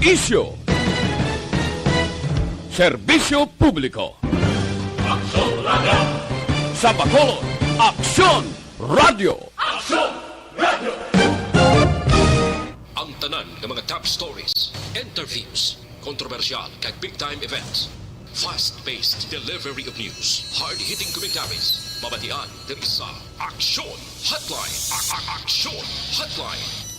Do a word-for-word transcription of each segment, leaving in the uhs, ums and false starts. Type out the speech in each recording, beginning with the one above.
Isyu. Serbisyo publiko. Aksyon Radio. Sa Bacolod, Aksyon Radio. Aksyon Radio. Ang tanan nga mga top stories, interviews, kontrobersyal kag big time events. Fast-paced delivery of news, hard-hitting commentaries, mabatian diri sa Aksyon Hotline. A- a- Aksyon Hotline.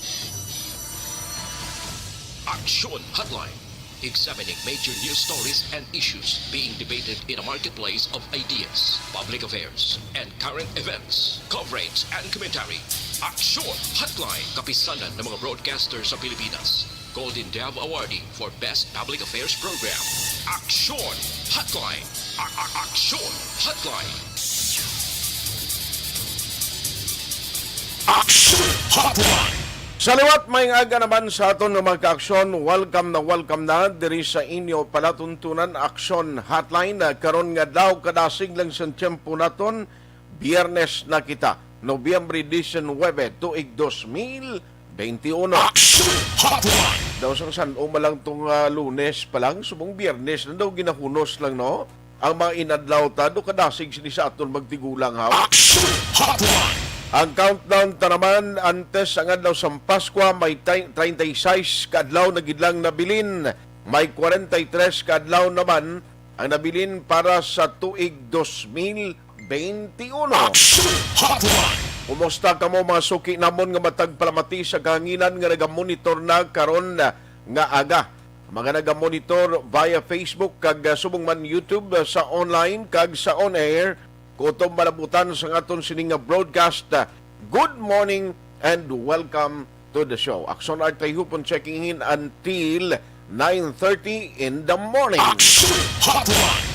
Aksyon Hotline. Examining major news stories and issues being debated in a marketplace of ideas, public affairs, and current events. Coverage and commentary. Aksyon Hotline. Kapisanan ng mga broadcaster sa Pilipinas. Golden Dove Awardee for Best Public Affairs Program. Aksyon Hotline. A- a- Aksyon Hotline. Aksyon Hotline. Sa liwat, may aga naman sa aton nga mga kaaksyon. Welcome na welcome na diri sa inyo palatuntunan, Aksyon Hotline. Ah, karon nga daw, kadasig lang sa tiyempo naton, Biyernes na kita, Nobyembre diecinuebe, tuig dos mil beintiuno. Aksyon Hotline. Daw sang san-o man lang tong, ah, Lunes pa lang, subong Biyernes na daw, ginahunos lang, no? Ang mga inadlaw ta, do kadasig sini sa aton magtigulang, ha? Aksyon Hotline. Ang countdown ta naman, antes ang adlaw sang Paskwa, may tay-, treinta y seis ka adlaw na gid lang nabilin. May kwarenta y tres ka adlaw naman ang nabilin para sa tuig dos mil beintiuno. Aksyon Hotline. Kumusta kamo, mga suki namon nga matag palamati sa kahanginan nga nagamonitor na karon nga aga? Mga nagamonitor via Facebook kag, ah, subong man YouTube, ah, sa online kag sa on air, kutob malabutan sa aton sini nga broadcast. Ah, good morning and welcome to the show. Aksyon Art Tayhupon checking in until nine thirty in the morning. Aksyon Hotline.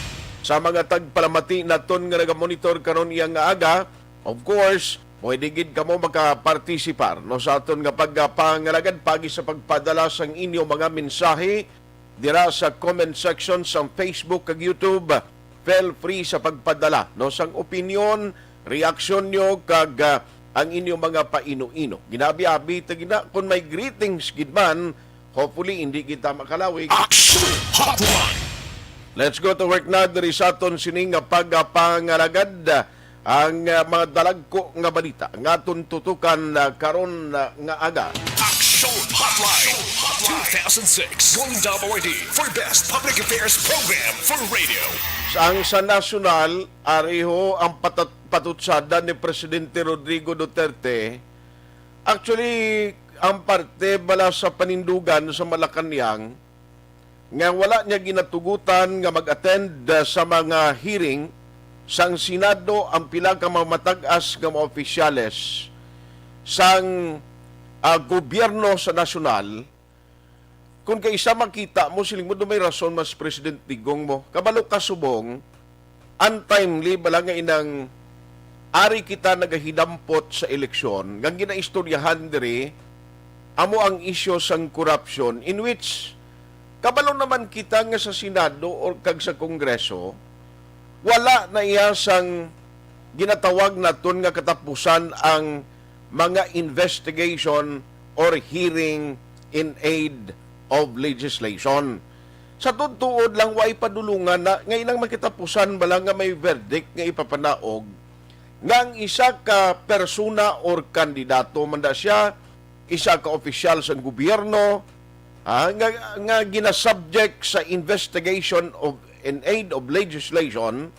Sa mga tagpalamati naton nga nagamonitor karon iya nga aga, of course, pwede gid kamo makapartisipar, no, sa aton nga pagpangalagad pagi sa pagpadala sang inyo mga mensahe dira sa comment section sang Facebook kag YouTube. Feel free sa pagpadala, no, sang opinyon, reaksyon nyo, kag, ah, ang inyo mga paino-ino. Ginabi-abi ta gina, kung may greetings gid man, hopefully, hindi kita makalawig. Action Hotline! Let's go to work na diri sa aton sining nga pagpangalagad. Ang, ah, mga dalagko nga balita nga aton tutukan, ah, karon, ah, nga aga. Action Hotline two thousand six Golden Dove Awardee for Best Public Affairs Program for Radio. Ang sa nasyonal, ari ho ang patat-, patutsada ni Presidente Rodrigo Duterte. Actually, ang parte bala sa panindugan sa Malacañang, nga wala niya ginatugutan nga mag-attend, ah, sa mga hearing sang Senado ang pila ka mga matag-as nga mga opisyales sang, ah, gobyerno sa nasyonal. Kung kaisa makita mo, siling mo, "Do may rason mas President Digong mo." Kabalo ka subong, untimely bala nga inang ari kita nagahidampot sa eleksyon, nga ginaistoryahan diri, amo ang isyu sang korupsyon, in which kabalo naman kita nga sa Senado or kag sa Kongreso, wala na iya sang ginatawag naton nga katapusan ang mga investigation or hearing in aid of legislation. Sa tuod-tuod lang, way padulungan na nga inang makitapusan bala nga may verdict nga ipapanaog nga ang isa ka persona or kandidato man da siya, isa ka opisyal sang gobyerno, ah, nga, nga ginasubject sa investigation of, in aid of legislation,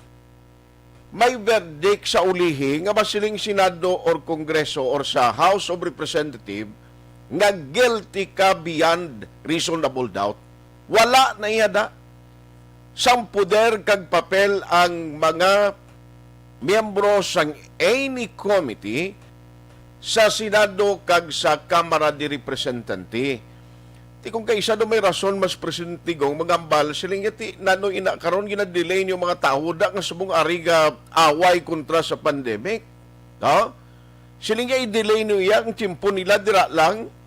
may verdict sa ulihi nga masiling Senado or Kongreso or sa House of Representative nga guilty ka beyond reasonable doubt. Wala na iya da sang poder kag papel ang mga miyembro sang any committee sa Senado kag sa Kamara de Representante. Ti kung kaisa do may rason mas Presidente Digong magambal, siling niya, ti nano ina karon gina-delay niyo mga tawo da nga subong ari ga away kontra sa pandemic. No? Siling niya i-delay niyo iya ang tiyempo nila dira lang.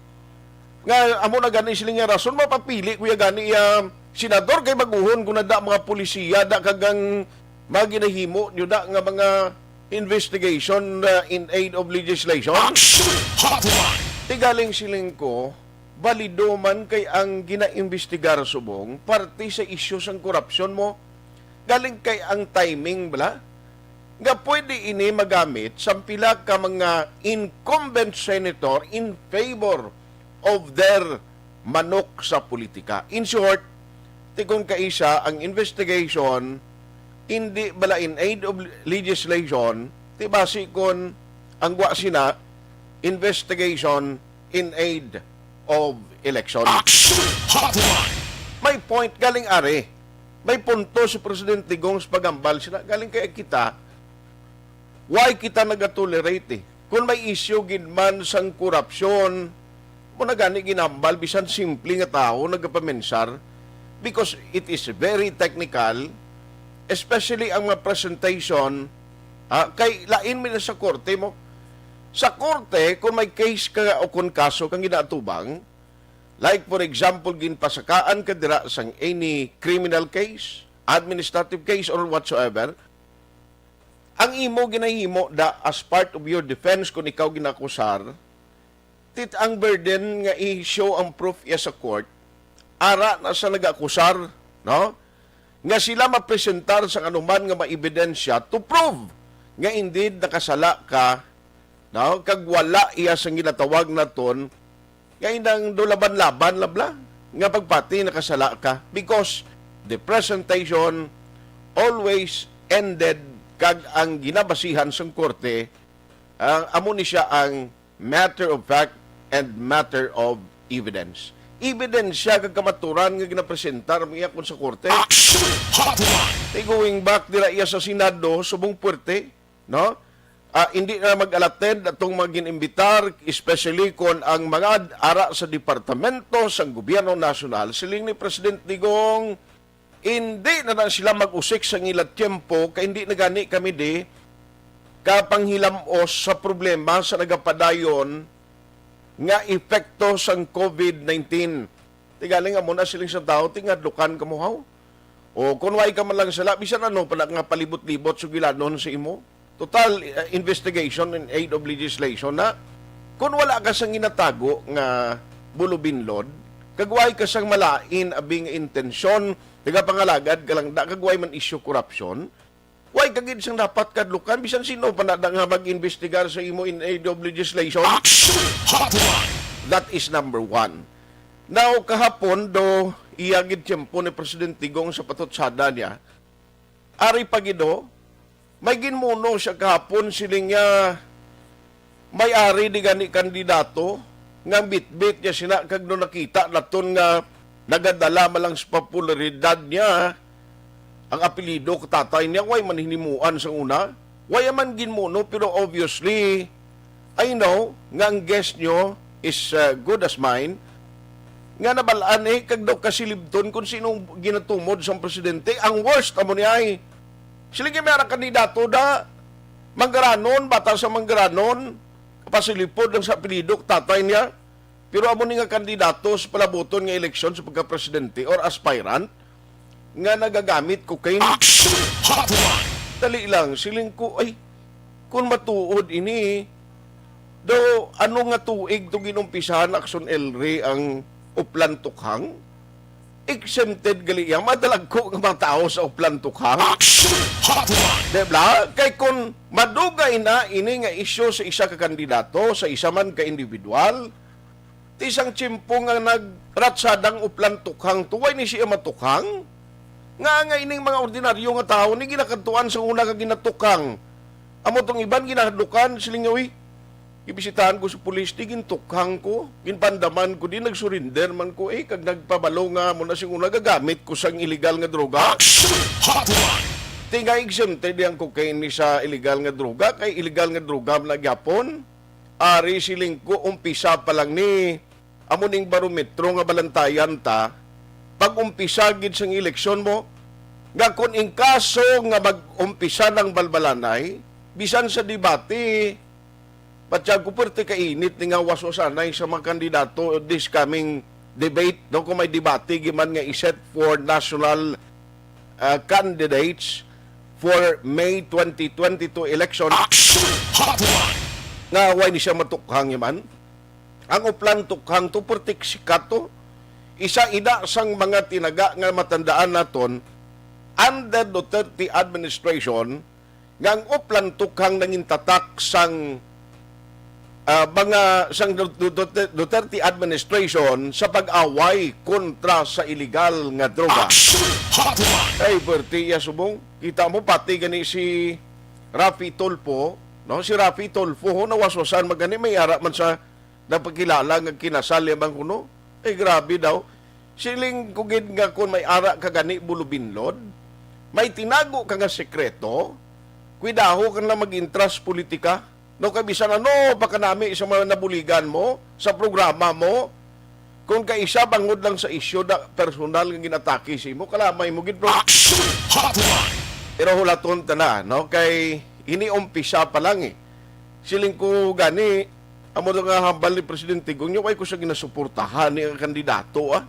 Nga amo na gani siling nga rason mapapili ko iya gani iya senador kay baguhon ko na da mga polisiya da kag ang mga ginahimo niyo da nga mga investigation, uh, in aid of legislation. Action Hotline! Ti galing siling ko, balido man kay ang ginaimbestigar subong parte sa isyu sang korupsyon mo. Galing kay ang timing bala nga pwede ini magamit sa pila ka mga incumbent senator in favor of their manok sa politika. In short, ti kon kaisa ang investigation, hindi bala in aid of legislation, ti basi kon ang gwa sina investigation in aid of election. Action Hotline! May point galing ari. May punto si Presidente Digong sa pagambal sila. Galing kay kita, why kita nagatolerate eh? Kung may issue gid man sang korupsyon, mo na gani ginambal bisan simple nga tawo nagapamensar because it is very technical, especially ang mga presentation, ah, kay lain mi na sa korte mo. Sa korte, kung may case ka o kung kaso kang ginaatubang, like for example, ginpasakaan ka dira sang any criminal case, administrative case, or whatsoever, ang imo ginahimo da as part of your defense kung ikaw ginakusar, tit ang burden nga i-show ang proof iya sa court, ara na sa nagakusar, no? Nga sila mapresentar sa anuman nga maebidensya to prove nga indeed nakasala ka, no? Kag wala iya sang ginatawag naton nga inang dulaban-laban labla nga pagpati nakasala ka, because the presentation always ended kag ang ginabasihan sang korte, ah, amo ni siya ang matter of fact and matter of evidence. Ebidensya kag kamaturan nga ginapresentar mo iya kon sa korte. Action Hotline! Ti going back dira iya sa Senado, subong puwerte, no? Ah, hindi na mag-alattend atong mga gin-imbitar, especially kon ang mga ad-, ara sa departamento sang gobyerno nasyonal. Siling ni President Digong, hindi na na sila mag-usik sa ila tiyempo, kay hindi na gani kami di kapanghilam-os sa problema sa nagapadayon nga epekto sang covid nineteen. Ti galing amo na siling sa tao, ti ngadlukan kamo haw. O kung way ka man lang sala, bisan ano pa na nga palibot-libot sugilanon sa imo. Total, uh, investigation in aid of legislation na. Kung wala ka sang ginatago nga bulubinlod, kag way ka sang malain abi nga intensyon, nagapangalagad ka lang da, kag way man issue corruption, way ka gid sang dapat kadlukan, bisan sino pa na da nga mag-investigar sa imo in aid of legislation. Action Hotline! That is number one. Now, kahapon, do iya gid tiyempo ni Presidente Digong sa patutsada niya, ari pa gid, do, may ginmuno siya kahapon, siling niya, may ari di gani kandidato nga bitbit niya sina, kag no nakita naton nga nagadala man lang sa popularidad niya ang apelyido ka tatay niya, way man hinimuan sa una. Way man ginmuno, pero obviously, I know nga ang guess nyo is, uh, good as mine, nga nabalaan eh, kag daw kasilibton kung sino ang ginatumod sang presidente. Ang worst, amo ni ay, sila may ara kandidato da, Manggaranon, bata sa Manggaranon, kapasilipod lang sa apelyido, tatay niya. Pero amo ni nga kandidato sa palabuton nga eleksyon sa pagkapresidente or aspirant nga nagagamit cocaine. Action Hotline! Dali lang, siling ko, ay, kung matuod ini, do, ano nga tuig to ginumpisahan, Action Elri, ang Uplan Tukhang? Exempted gali iya, madalagko nga mga tao sa Uplan Tukhang. Action Hotline! Di ba? Kay kung madugay na ini nga isyu sa isa ka kandidato, sa isa man ka individual, ti sang tiyempo nga nagratsadang Uplan Tukhang, tuway ni siya matukhang? Nga nga ining mga ordinaryo nga tawo ni ginakadtuan sa una ka ginatukhang. Amo tong iban ginahadlukan, siling nga, "Uy, gibisitahan ko sa pulis, di gintukhang ko, ginpandaman ko, di nagsurinder man ko, eh, kag nagpabalo nga mo na siguro nagagamit ko sang illegal nga droga." Action Hotline! Ti nga exempted ang cocaine ni sa illegal nga droga, kay illegal nga droga man na gyapon. Ari siling ko, umpisa pa lang ni, amo ning barometro nga balantayan ta, pag-umpisa gid sang eleksyon mo, nga kung in kaso nga mag-umpisa ng balbalanay, bisan sa debate, patyag ko, pwerte kainit ni nga waswasanay sa mga kandidato this coming debate, no? Kung may debate giman nga iset for national, uh, candidates for May twenty twenty-two election, Action Hotline! Nga way ni siya matukhang man. ang Oplan Tukhang to, perti sikat to. Isa ina sang mga tinaga nga matandaan naton under Duterte administration, nga ang Oplan Tukhang nangin tatak sang, ah, mga, sang Du-, Du-, Duterte administration sa pag-away kontra sa iligal nga droga. Action Hotline! Ay, perti iya subong. Kita mo, pati gani si Raffy Tulfo, no? Si Raffy Tulfo, ho, nawaswasan man gani, may ara man sa nagpakilala nga kinasal niya man kuno. Ay, grabe daw. Siling ko gid nga kung may ara ka gani bulubinlod, may tinago ka nga sekreto, kuidaho ka na mag-intras politika. No, kay bisan ano pa kanami sa mga nabuligan mo, sa programa mo, kung kaisa bangod lang sa isyu na personal nga ginatake sa imo, kalamay mo gid, bro. Action Hotline! Pero hulaton ta na, no? Kay ini umpisa pa lang eh. Siling ko gani, amo na nga hambal ni Presidente Digong, way ko sa ginasuportahan ni nga kandidato, ah.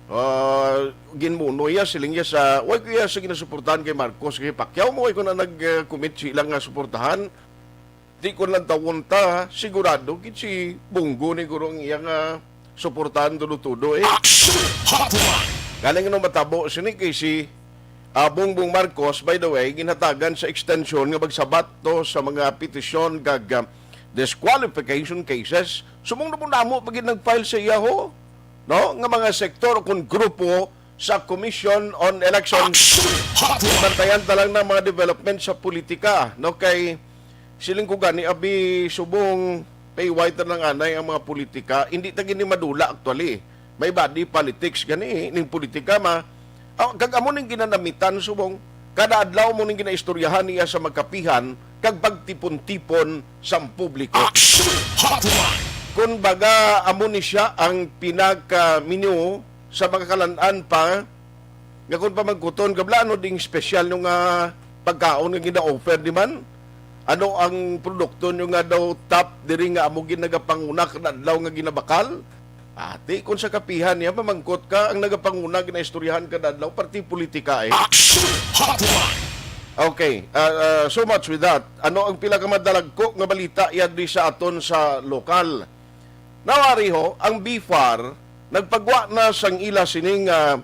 Ah, ginmuno iya, siling iya sa, way ko iya sa ginasuportahan kay Marcos, kay Pacquiao, mo way ko na nag-commit sila nga suportahan. Di ko lang tawon ta, sigurado gid si Bong Go ni guro ang iya nga suportahan tudo-tudo, eh. Action Hotline! Galing no matabo sini kay si, ah, Bongbong Marcos, by the way, ginhatagan sa extension nga magsabat to sa mga petisyon kag, ah, disqualification cases. Sumong na po namo pa gid nag-file sa iya, ho, no? Nga mga sektor o kung grupo sa Commission on Elections. Action Hotline! Bantayan ta lang na mga development sa politika, no? Kay siling ko gani, abi, subong pay white lang anay ang mga politika, hindi ta gini madula actually. May body politics gani ning politika, ma. Ah, kag amo ning ginanamitan, subong kada adlaw mo ning ginaistoryahan niya sa magkapihan kag pagtipon-tipon sang publiko. Action Hotline! Kun baga, amo ni siya ang pinaka-menu sa mga kalan-an pa nga kung pamangkuton, kabla, ano ding special nyo nga pagkaon nga gina-offer di man? Ano ang produkto nyo nga daw top diri nga amo gid nagapanguna kada adlaw nga ginabakal? Ati, kung sa kapihan niya, mamangkot ka, ang nagapanguna ginaistoryahan kada adlaw, parti politika eh. Action Hotline! Okay, ah, ah, so much with that. Ano ang pila ka madalagko nga balita iya di sa aton sa lokal? Nawari ho, ang BFAR nagpagwa na sang ila sining, ah,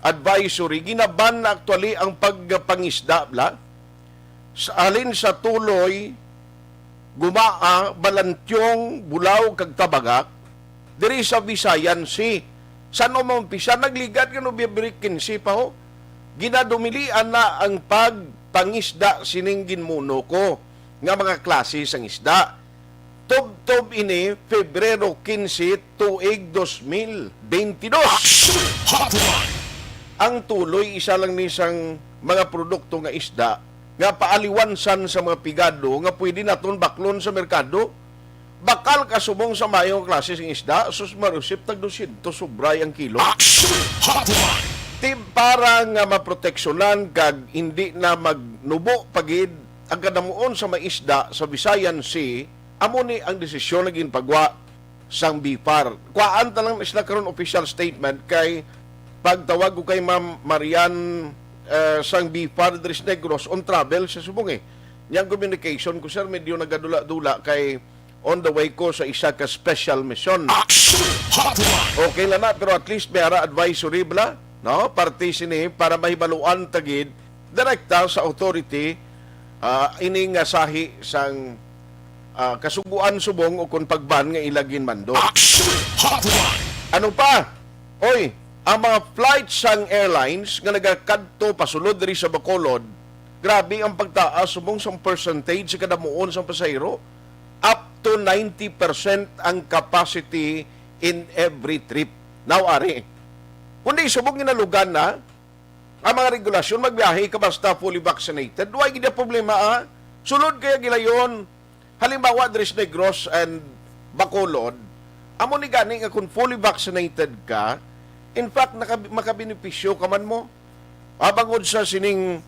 advisory. Ginaban na actually ang pagpangisda, bla. Sa, halin sa Tuloy, Gumaa, Balantiong, Bulao, kag Tabagak, diri sa Visayan Sea. San-o maumpisa? Nagligad nga Nobyembre quince pa ho. Ginadumilian na ang pagpangisda sining ginmuno ko nga mga klase sang isda. Tubtob ini, Febrero quince, tuig dos mil bentidós. Action Hotline! Ang Tuloy, isa lang ni sang mga produkto nga isda nga paaliwansan sa mga pigado nga pwede naton baklon sa merkado. Bakal ka subong sa mayo nga klase sing isda, sus, marusip tag dosyentos sobray ang kilo. Action Hotline! Ti-, para nga maproteksyonan kag hindi na magnubo pa gid ang kadamuon sa mga isda sa Visayan Sea, amo ni ang desisyon nga ginpagwa sang BFAR. Kuhaan ta lang sila karon official statement kay pagtawag ko kay Ma'am Marian, eh, sang BFAR diri sa Negros, on travel sa subong eh. Yang communication ko, sir, medyo nagadula-dula kay on the way ko sa isa ka special mission. Action Hotline! Okay lang na, pero at least may ara advisory bala, no? Parte sini para mahibaluan ta gid direkta sa authority, ah, ini nga sahi sang, ah, kasugoan subong o kon pagban nga ila ginmando. Action Hotline! Ano pa? Oy, ang mga flights sang airlines nga nagakadto pasulod diri sa Bacolod, grabe ang pagtaas subong sang percentage sa kadamuon sang pasahero. Up to ninety percent ang capacity in every trip. Now, ari, kundi subong ginalugan na ang mga regulasyon, magbiyahe ka basta fully vaccinated. Why gid ang problema, ah? Sulod kaya gilayon, halimbawa, diri sa Negros and Bacolod, amo ni gani nga kung fully vaccinated ka, in fact, naka-, makabenepisyo ka man mo. Ah, bangod sa sining,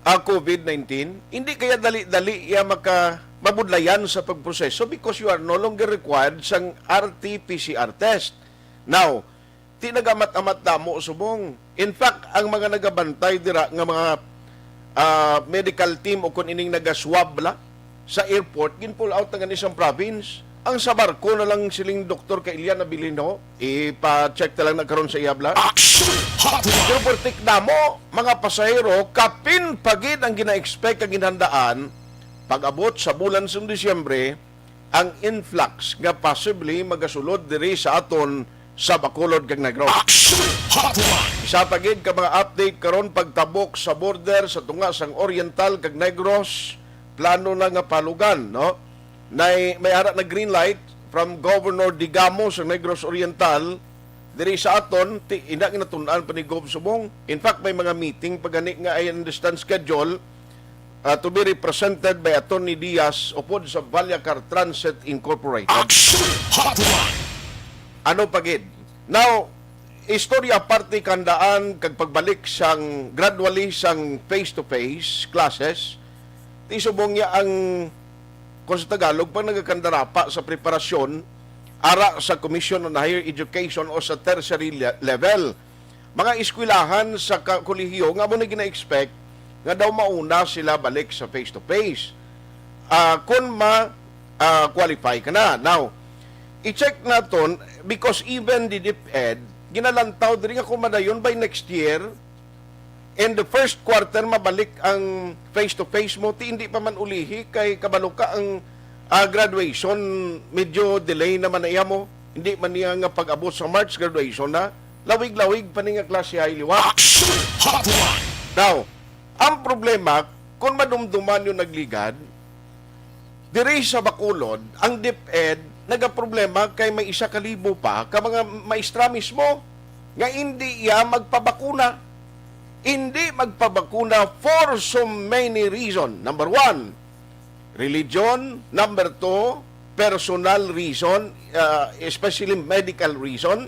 ah, COVID nineteen, hindi kaya dali-dali iya maka-, mabudlayan sa pagproseso because you are no longer required sang R T P C R test. Now, ti nagamat-amat damo subong. In fact, ang mga nagabantay dira nga mga, ah, medical team o kung ining naga-swab la sa airport, gin-pull out na gani sang province. Ang sa barko na lang, siling Doktor Kailian Abilino, ipa-check na lang na karon sa iya bla. Action Hotline! Pero pertik damo, mga pasahero, kapin pa gid ang gina-expect kag ginhandaan pag-abot sa bulan sa Disyembre, ang influx nga possibly magasulod diri sa aton sa Bacolod kag Negros. Action Hotline! Isa pa gid ka mga update karon, pagtabok sa border sa tunga sang Oriental kag Negros, plano na nga palugan, no? Nay, may ara na green light from Governor Digamo sa Negros Oriental. Diri sa aton, ti, ina ginatun-an pa ni Gov Subong. In fact, may mga meeting pa gani nga, I understand, schedule, uh, to be represented by Attorney Diaz upod sa Valyacar Transit Incorporated. Action Hotline! Ano pa gid? Now, istorya aparte kandaan kag pagbalik sang gradually sang face-to-face classes, ti subong niya ang, kung sa Tagalog, pag nagakandarapa sa preparasyon ara sa Commission on Higher Education o sa tertiary le-, level, mga eskwelahan sa ka-, kolehiyo nga amo na gina-expect nga daw mauna sila balik sa face-to-face. Ah, kung ma, ah, qualify ka na. Now, i-check naton, because even the DepEd, ginalantaw diri nga kung madayon by next year, in the first quarter, mabalik ang face-to-face mo, ti hindi pa man ulihi, kay kabalo ka ang, ah, graduation, medyo delay naman na iya mo. Hindi man niya nga pag-abot sa March, graduation na. Lawig-lawig pa ni nga klase ay liwat. Action Hotline! Now, ang problema, kung madumduman yung nagligad, diri sa Bacolod, ang DepEd nagaproblema kay may isa ka libo pa ka mga maestra mismo nga hindi iya magpabakuna. Hindi magpabakuna for so many reason. Number one, religion. Number two, personal reason, uh, especially medical reason.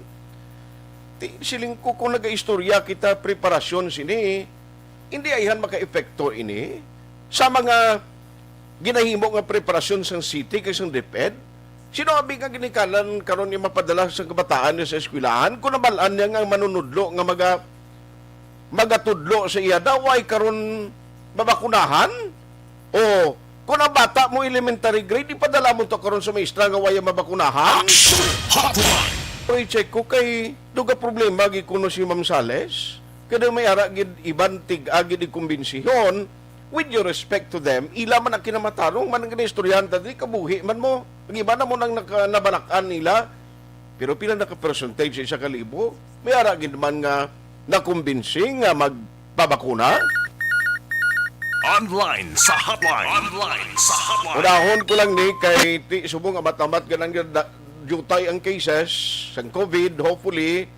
Ti, siling ko, kung nagaistorya kita preparasyon sini, hindi ayhan makaepekto ini sa mga ginahimo nga preparasyon sang city kag sang DepEd. Sino abi nga ginikanan karon nga mapadala sang kabataan niya sa eskwelahan kung nabal-an niya nga ang manunudlo nga maga-, magatudlo sa iya daw ay karon mabakunahan? O kung ang bata mo elementary grade, ipadala mo to karon sa maestra nga waya mabakunahan? Action Hotline! Pero i-check ko kay duga problema gid kuno si Ma'am Sales. Kaya may ara gid iban tig-a gid ikumbensihon with your respect to them, ila man ang kinamatarong man ang ginaistoryahan ta diri, kabuhi man mo. Ang iba na mo nang naka-, nabalak-an nila. Pero pila na ka percentage sa isa ka libo? May ara gid man nga nakumbinsi nga magpabakuna? Online sa hotline. Online sa hotline. Unahon ko lang ni kay ti subong amat-amat ganang da-, jutay ang cases sang COVID. Hopefully,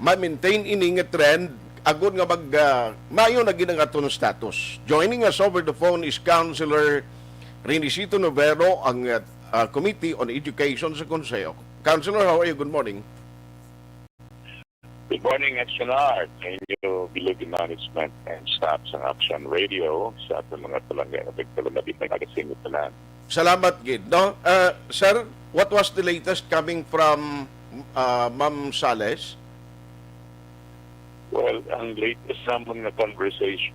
ma-maintain ini nga trend agod nga mag, ah, maayo na gid ang aton status. Joining us over the phone is Councilor Renisito Novero, ang, ah, ah, Committee on Education sa Konseho. Councilor, how are you? Good morning. Good morning, Action Art, sa inyo, Bilog Management and staff sa Action Radio, sa aton mga palangga nga nagpalunabit ng aga sa inyo tanan. Salamat gid, no? Ah, sir, what was the latest coming from, ah, Ma'am Sales? Well, ang latest namon nga conversation,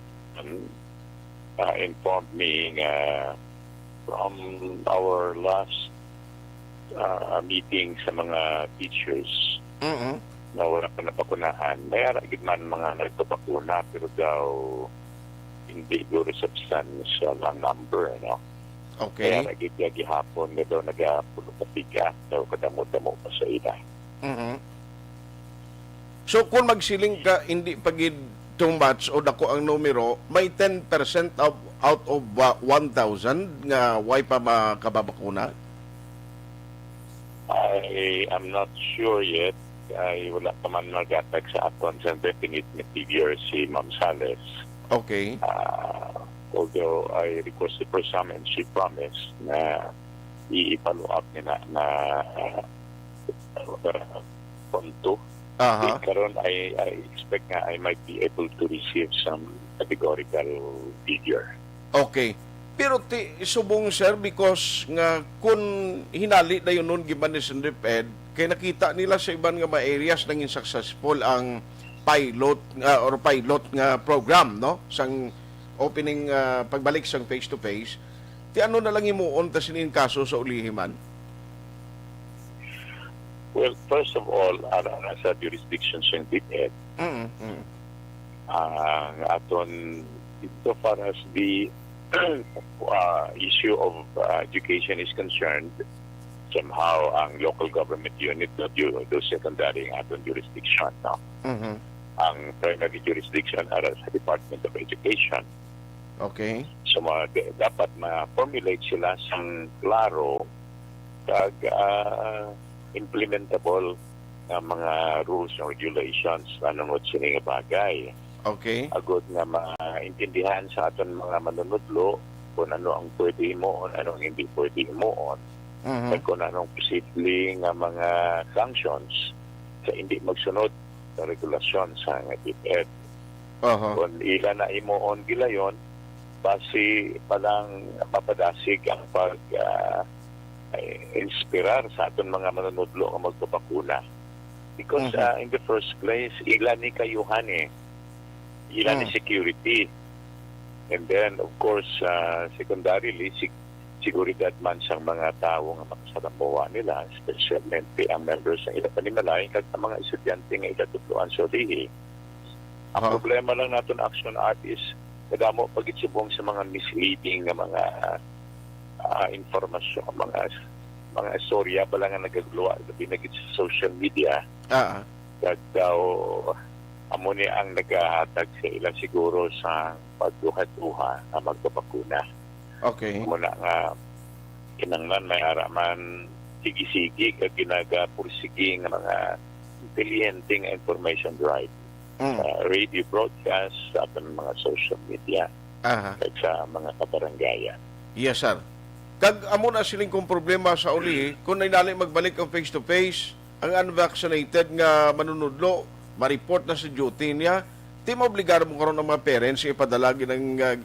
ah, informed me nga from our last, ah, meeting sa mga teachers Mm-mm. na wala pa nabakunahan, may ara gid man mga nagpabakuna, pero daw hindi daw substantial ang number, no? Okay. Kaya na gid nga gihapon nga daw nagapulo ka piga, daw kadamo-damo pa sa ila. Mhm. So, kung magsiling ka, hindi pa gid too much o dako ang numero, may ten percent of, out of, uh, one thousand nga way pa makababakuna? I am not sure yet. Ay, wala pa man magatag sa akon sa definite nga figure si Ma'am Sales. Okay. Ah, although I requested for some and she promised na i-follow up niya na, na, ah, punto. Aha. Eh, karon, I, I expect nga I might be able to receive some categorical figure. Okay. Pero ti, subong, sir, because nga kun hinali dayon nun giban ni Sendiped, kay nakita nila sa iban nga mga areas nangin successful ang pilot, ah, or pilot nga program, no? Sang opening, ah, pagbalik sang face to face. Ti ano na lang himuon ta sini nga kaso sa ulihi man? Well, first of all, ara na sa jurisdiction sang DepEd. Mm, mm. Ang aton, insofar as the uh, issue of uh, education is concerned, somehow ang local government unit do, do, do secondary ang aton jurisdiction, no? Mhm. Ang primary jurisdiction ara sa Department of Education. Okay. So, ma-, d-, dapat ma-formulate sila sang klaro kag, ah, implementable nga mga rules and regulations manungod sini nga bagay. Okay. Agod nga maintindihan sa aton mga manunudlo kung ano ang pwede himuon, ano ang hindi pwede himuon, Mhm. kag kung ano ang posible nga mga sanctions sa hindi magsunod sa regulasyon sa nga DepEd. Aha. Kung ila na himuon gilayon, basi pa lang mapadasig ang pag, ah, inspirar sa aton mga manunudlo nga magpabakuna. Because, Mhm. ah, in the first place, ila ni kayuhan eh. Ila ni Mm. security. And then, of course, ah, secondarily, sig-, seguridad man sang mga tawo nga makasalamuha nila, especially ang members sa ila panimalay, kag ang mga estudyante nga ila tudloan sa ulihi. Ang Ha? problema lang naton, Action Art, is kadamo pa gid subong sa mga misleading nga mga, ah, impormasyon, mga, mga istorya bala nga nagagluwa, labi na gid sa social media. Ah. Kag daw, amo ni ang nagahatag sa ila siguro sa pagduha-duha nga magpabakuna. Okay. Amo na nga kinahanglan may ara man sige-sige kag ginagapursige nga mga intelihente nga information drive Mm. sa radio broadcast, sa aton mga social media, Aha. kag sa mga kabarangayan. Yes, sir. Kag amo na siling kong problema sa uli, kung nainali magbalik ang face-to-face, ang unvaccinated nga manunudlo, ma-report na sa duty niya, di maobligar mo karon ang mga parents nga ipadala gid ang, ah,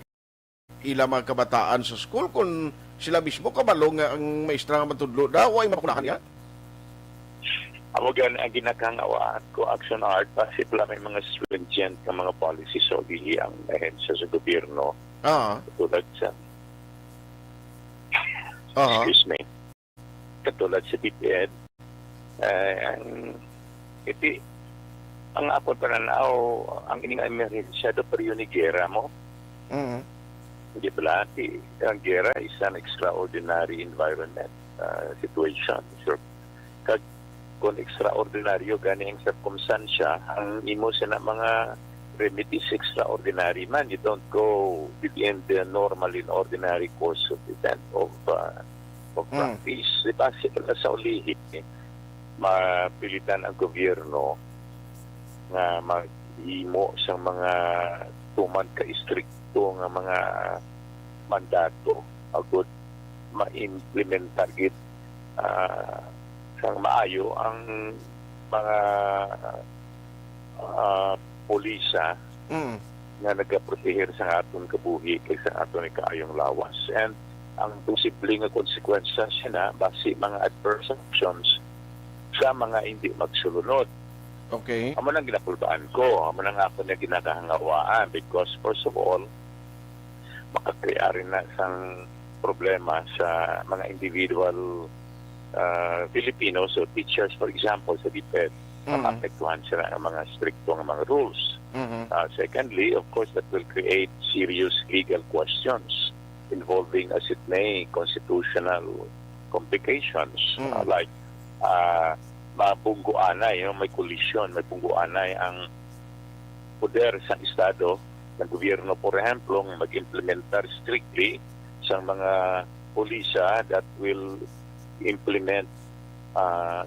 ila mga kabataan sa school kung sila mismo kabalo nga ang maestra nga matudlo daw ay mabakunahan niya? Amo gani ang ginakahangawaan ko, Action Art, basi pala may mga stringent nga mga policy sa ulihi ang ahensya sa gobyerno. Ah. Tulad sa, Aha. excuse me, katulad sa DepEd, eh, ang, iti, ang akon pananaw, ang ining emerhensya do, pero yun ni gera mo. Mm. Di ba? Ti-, ang gera is an extraordinary environment, ah, situation. Sure. Kag kung extraordinaryo gani ang sirkumstansya, ang imo sina mga remedies extraordinary man. You don't go within the normal and ordinary course of event of, ah, of Mm. practice. Di ba? Sila sa ulihi, mapilitan ang gobyerno nga maghimo sa mga tuman ka istrikto nga mga mandato agud ma-implementar gid, ah, sang maayo ang mga, ah, pulisa Mm. nga nagaproteher sa aton kabuhi kag sa aton ikaayong lawas. And ang posible nga konsekwensya sina basi mga adverse actions sa mga hindi magsulunod. Okay. Amo nang ginakulbaan ko, amo nang ako na ginakahangawaan because, first of all, makakrear na sang problema sa mga individual, ah, Filipinos o teachers, for example, sa DepEd, Mm. maapektuhan sila ng mga strikto nga mga rules. Mm-hmm. Ah, secondly, of course, that will create serious legal questions involving, as it may, constitutional complications. Mm. Ah, like, ah, mabungguanay, no? May collision, may bungguanay ang poder sa Estado, ng gobyerno, por ehemplo, nga mag-implementar strictly sa mga pulisa that will implement, ah,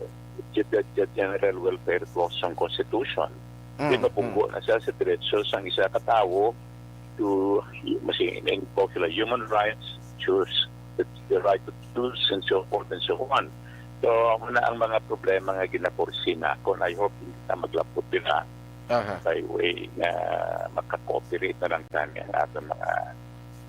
the, the, the general welfare clause sa Constitution. Di Mm, mabunggo mm. na siya sa diretso sang isa ka tawo to, mas in po sila, human rights, choose, the, the right to choose, and so forth and so on. So, amo na ang mga problema nga ginaforesee na ako, and I hope hindi na maglabot sila Aha. by way nga maka-cooperate na lang kami ang aton mga,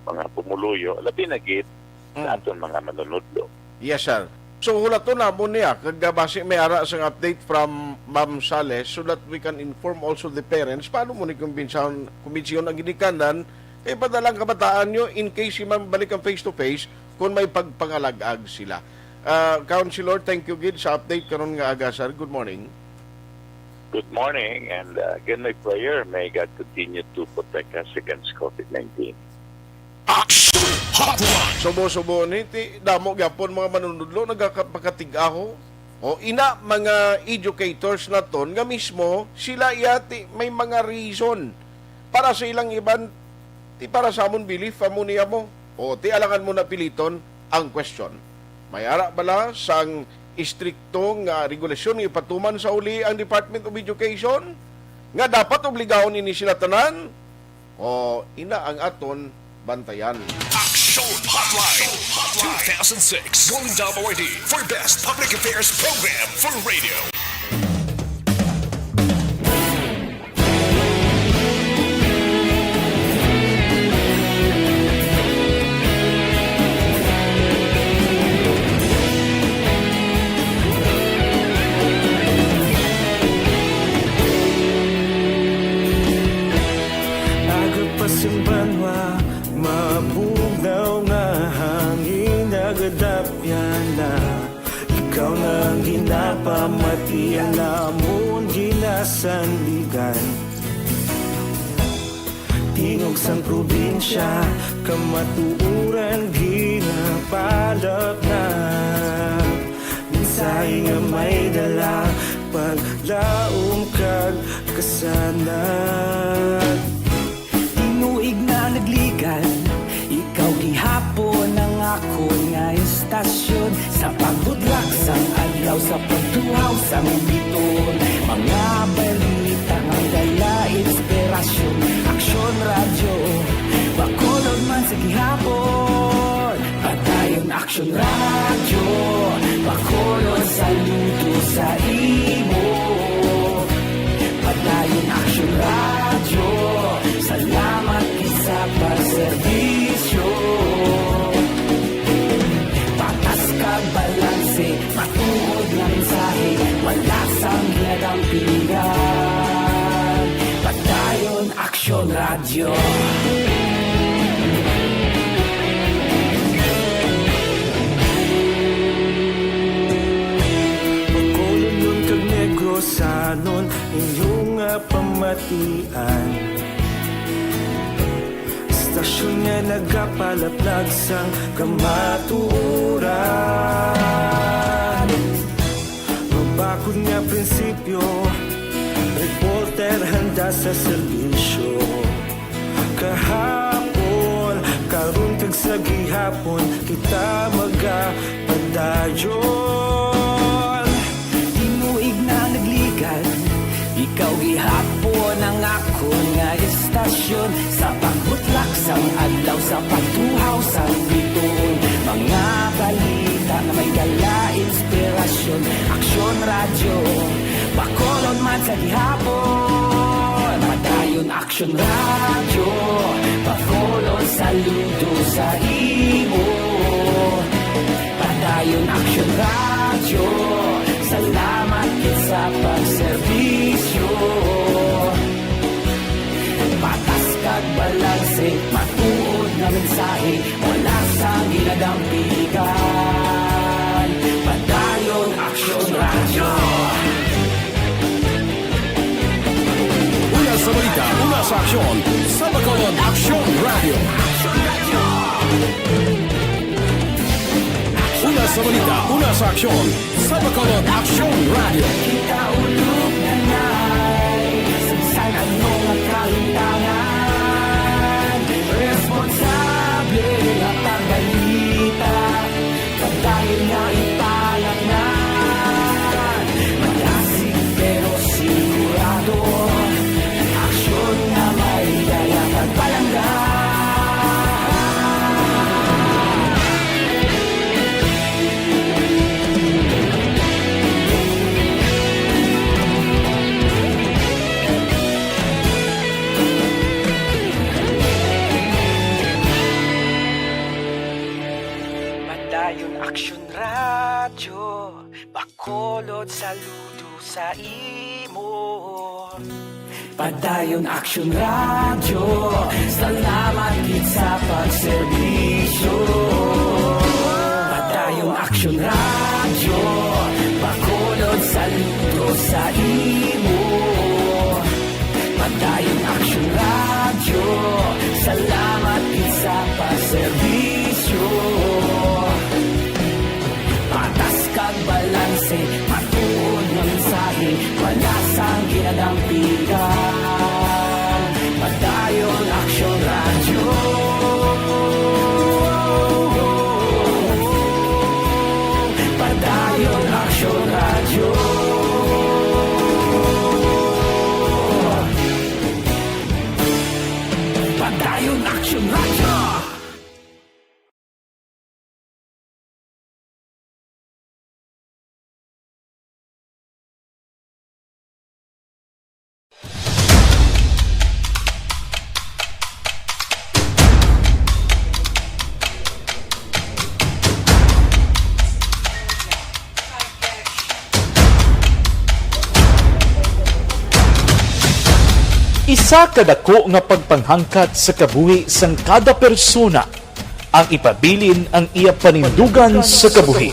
mga pumuluyo, labi na gid sa Mm. aton mga manunudlo. Yes, sir. So, hulaton namon niya, kag, ah, basi may ara sang update from Ma'am Sales so that we can inform also the parents. Paano mo ni kumbinsahan, kumbinsiyon ang ginikanan kay padalang kabataan nyo in case si ma'am balik ang face-to-face kung may pagpangalag-ag sila? Ah, Councilor, thank you gid sa update karon nga aga, sir. Good morning. Good morning, and, uh, again, my prayer, may God continue to protect us against covid nineteen. Action Hotline! Subo-subo ni, ti, damo gyapon mga manunudlo nagakapakatig-aho. O, ina, mga educators naton nga mismo, sila yati may mga reason para sa ilang iban, ti para sa amon belief, amo niya mo. O, ti alangan mo na piliton ang question. May ara bala sang istrikto nga regulasyon nga ipatuman sa uli ang Department of Education nga dapat obligahon ini sila tanan? O, ina ang aton bantayan. Action Hotline two thousand six Golden Dome Awardee for Best Public Affairs Program for Radio. Aga pa sing banwa, mabugnaw nga hangin nagadapyan na. Ikaw na ang ginapamati, ang amon ginasandigan. Tingog sang probinsya, kamatuoran ginapalapnag. Mensahe nga may dala, paglaom kag kasanag. Tinuig na nagligan, ikaw gihapon ang akon nga istasyon. Sa pagbutlak sang adlaw, sa pagtuhaw sang biton, mga balita nga may dala inspirasyon. Aksyon Radyo, Bacolod man sa gihapon. Padayon Aksyon Radyo, Bacolod, saludo sa imo. Padayon Aksyon Radyo, salamat gid sa pagserbisyo. Patas kag balanse, matuod nga mensahe, wala sang ginadampingan. Padayon Aksyon Radyo. Bacolodnon kag Negrosanon, inyo nga pamatian. Istasyon nga nagapalaplag sang kamatuoran. Mabakod nga prinsipyo, reporter handa sa serbisyo. Kahapon, karon kag sa gihapon, kita magapadayon. Tinuig na nagligan, ikaw gihapon ang akon nga istasyon. Sa pagbutlak sang adlaw, sa pagtuhaw sang bituon, mga balita nga may dala inspirasyon. Aksyon Radyo, Bacolod man sa gihapon. Padayon Aksyon Radyo, Bacolod, saludo sa imo. Padayon Aksyon Radyo, salamat gid sa pagserbisyo. Patas kag balanse, matuod nga mensahe, wala sang ginadampigan. Padayon Aksyon Radyo. Una sa balita, una sa aksyon, sa Bacolod Aksyon Radyo. Una sa balita, una sa aksyon, sa Bacolod Aksyon Radyo. Kita ulog na nay, sa bisan ano nga kahintangan, responsable nga pagbalita, padayon nga ipalapngan. Malasig pero sigurado, aksyon nga may dala kag palangga. Padayon Aksyon Radyo, Bacolod, saludo sa imo. Padayon Aksyon Radyo, salamat gid sa pagserbisyo. Padayon Action Radio, Bacolod, saludo sa imo. Padayon Action Radio, salamat gid sa paserbisyo. Patas kag balanse, matuod nga mensahe, wala sang ginadampigan. Padayon Action Radio. Padayon Action Radio. Padayon Action Radio. Isa ka dako nga pagpanghangkat sa kabuhi sang kada persona ang ipabilin ang iya panindugan sa kabuhi.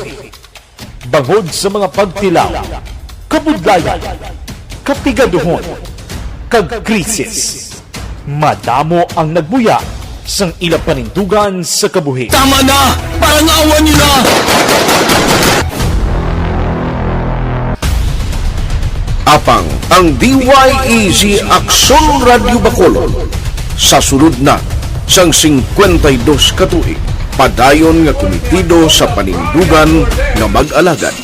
Bangod sa mga pagtilaw, kabudlayan, kapigaduhon, kag krisis, madamo ang nagbuya sang ila panindugan sa kabuhi. Tama na! Parang awa nila! Apang ang D Y E Z Aksyon Radyo Bacolod sa sulod na sang singkwenta y dos ka tuig, padayon nga kumitido sa panindugan nga mag-alagad.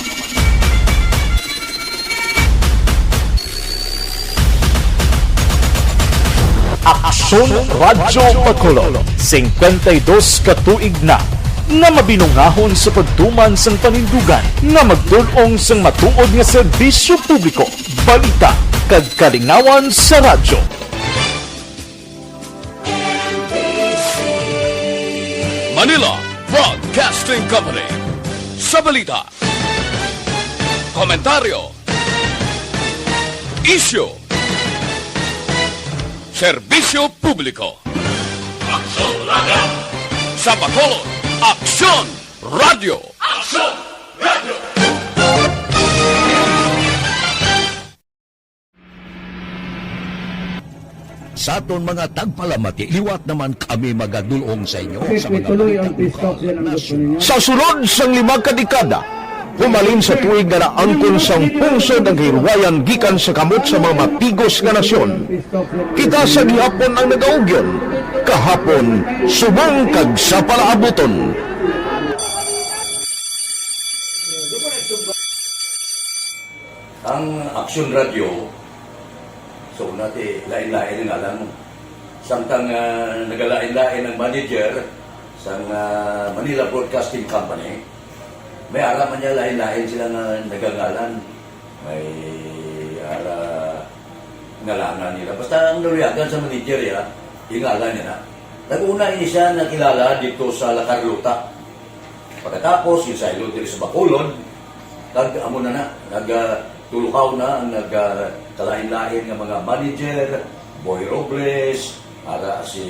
Aksyon Radyo Bacolod, singkwenta y dos ka tuig na nga mabinungahon sa pagtuman sang panindugan nga magtul-ong sang matuod nga serbisyo publiko, balita, kag kalingawan sa radyo. Manila Broadcasting Company. Sa balita, komentaryo, isyu, serbisyo publiko. Aksyon Radio! Sa Bacolod, Aksyon Radio! Aksyon Radio! Sa aton mga tagpalamati, liwat naman kami magadul-ong sa inyo sa mga balita lokal, nasyonal. Sa sulod sang lima ka dekada, humalin sa tuig nga naangkon sang pungsod ang kahilwayan gikan sa kamot sa mga mapigos nga nasyon. Kita sa gihapon ang nagaugyon, kahapon, subong kag sa palaabuton. Ang Aksyon Radio, sa una ti, lain-lain ang ngalan mo. Samtang, ah, nagalain-lain ang manager sang, ah, Manila Broadcasting Company, may ara man niya lain-lain sila nga nagangalan. May ara ngalanan nila. Basta ang naluyagan sa manager, ya, yung ngalan niya na. Nag-una ini siya nakilala dito sa La Carlota. Pagkatapos, yung saylo diri sa Bacolod, kag amo na na, nag, ah, tulukaw na ang nag, ah, kalain-lain nga mga manager, Boy Robles, ara si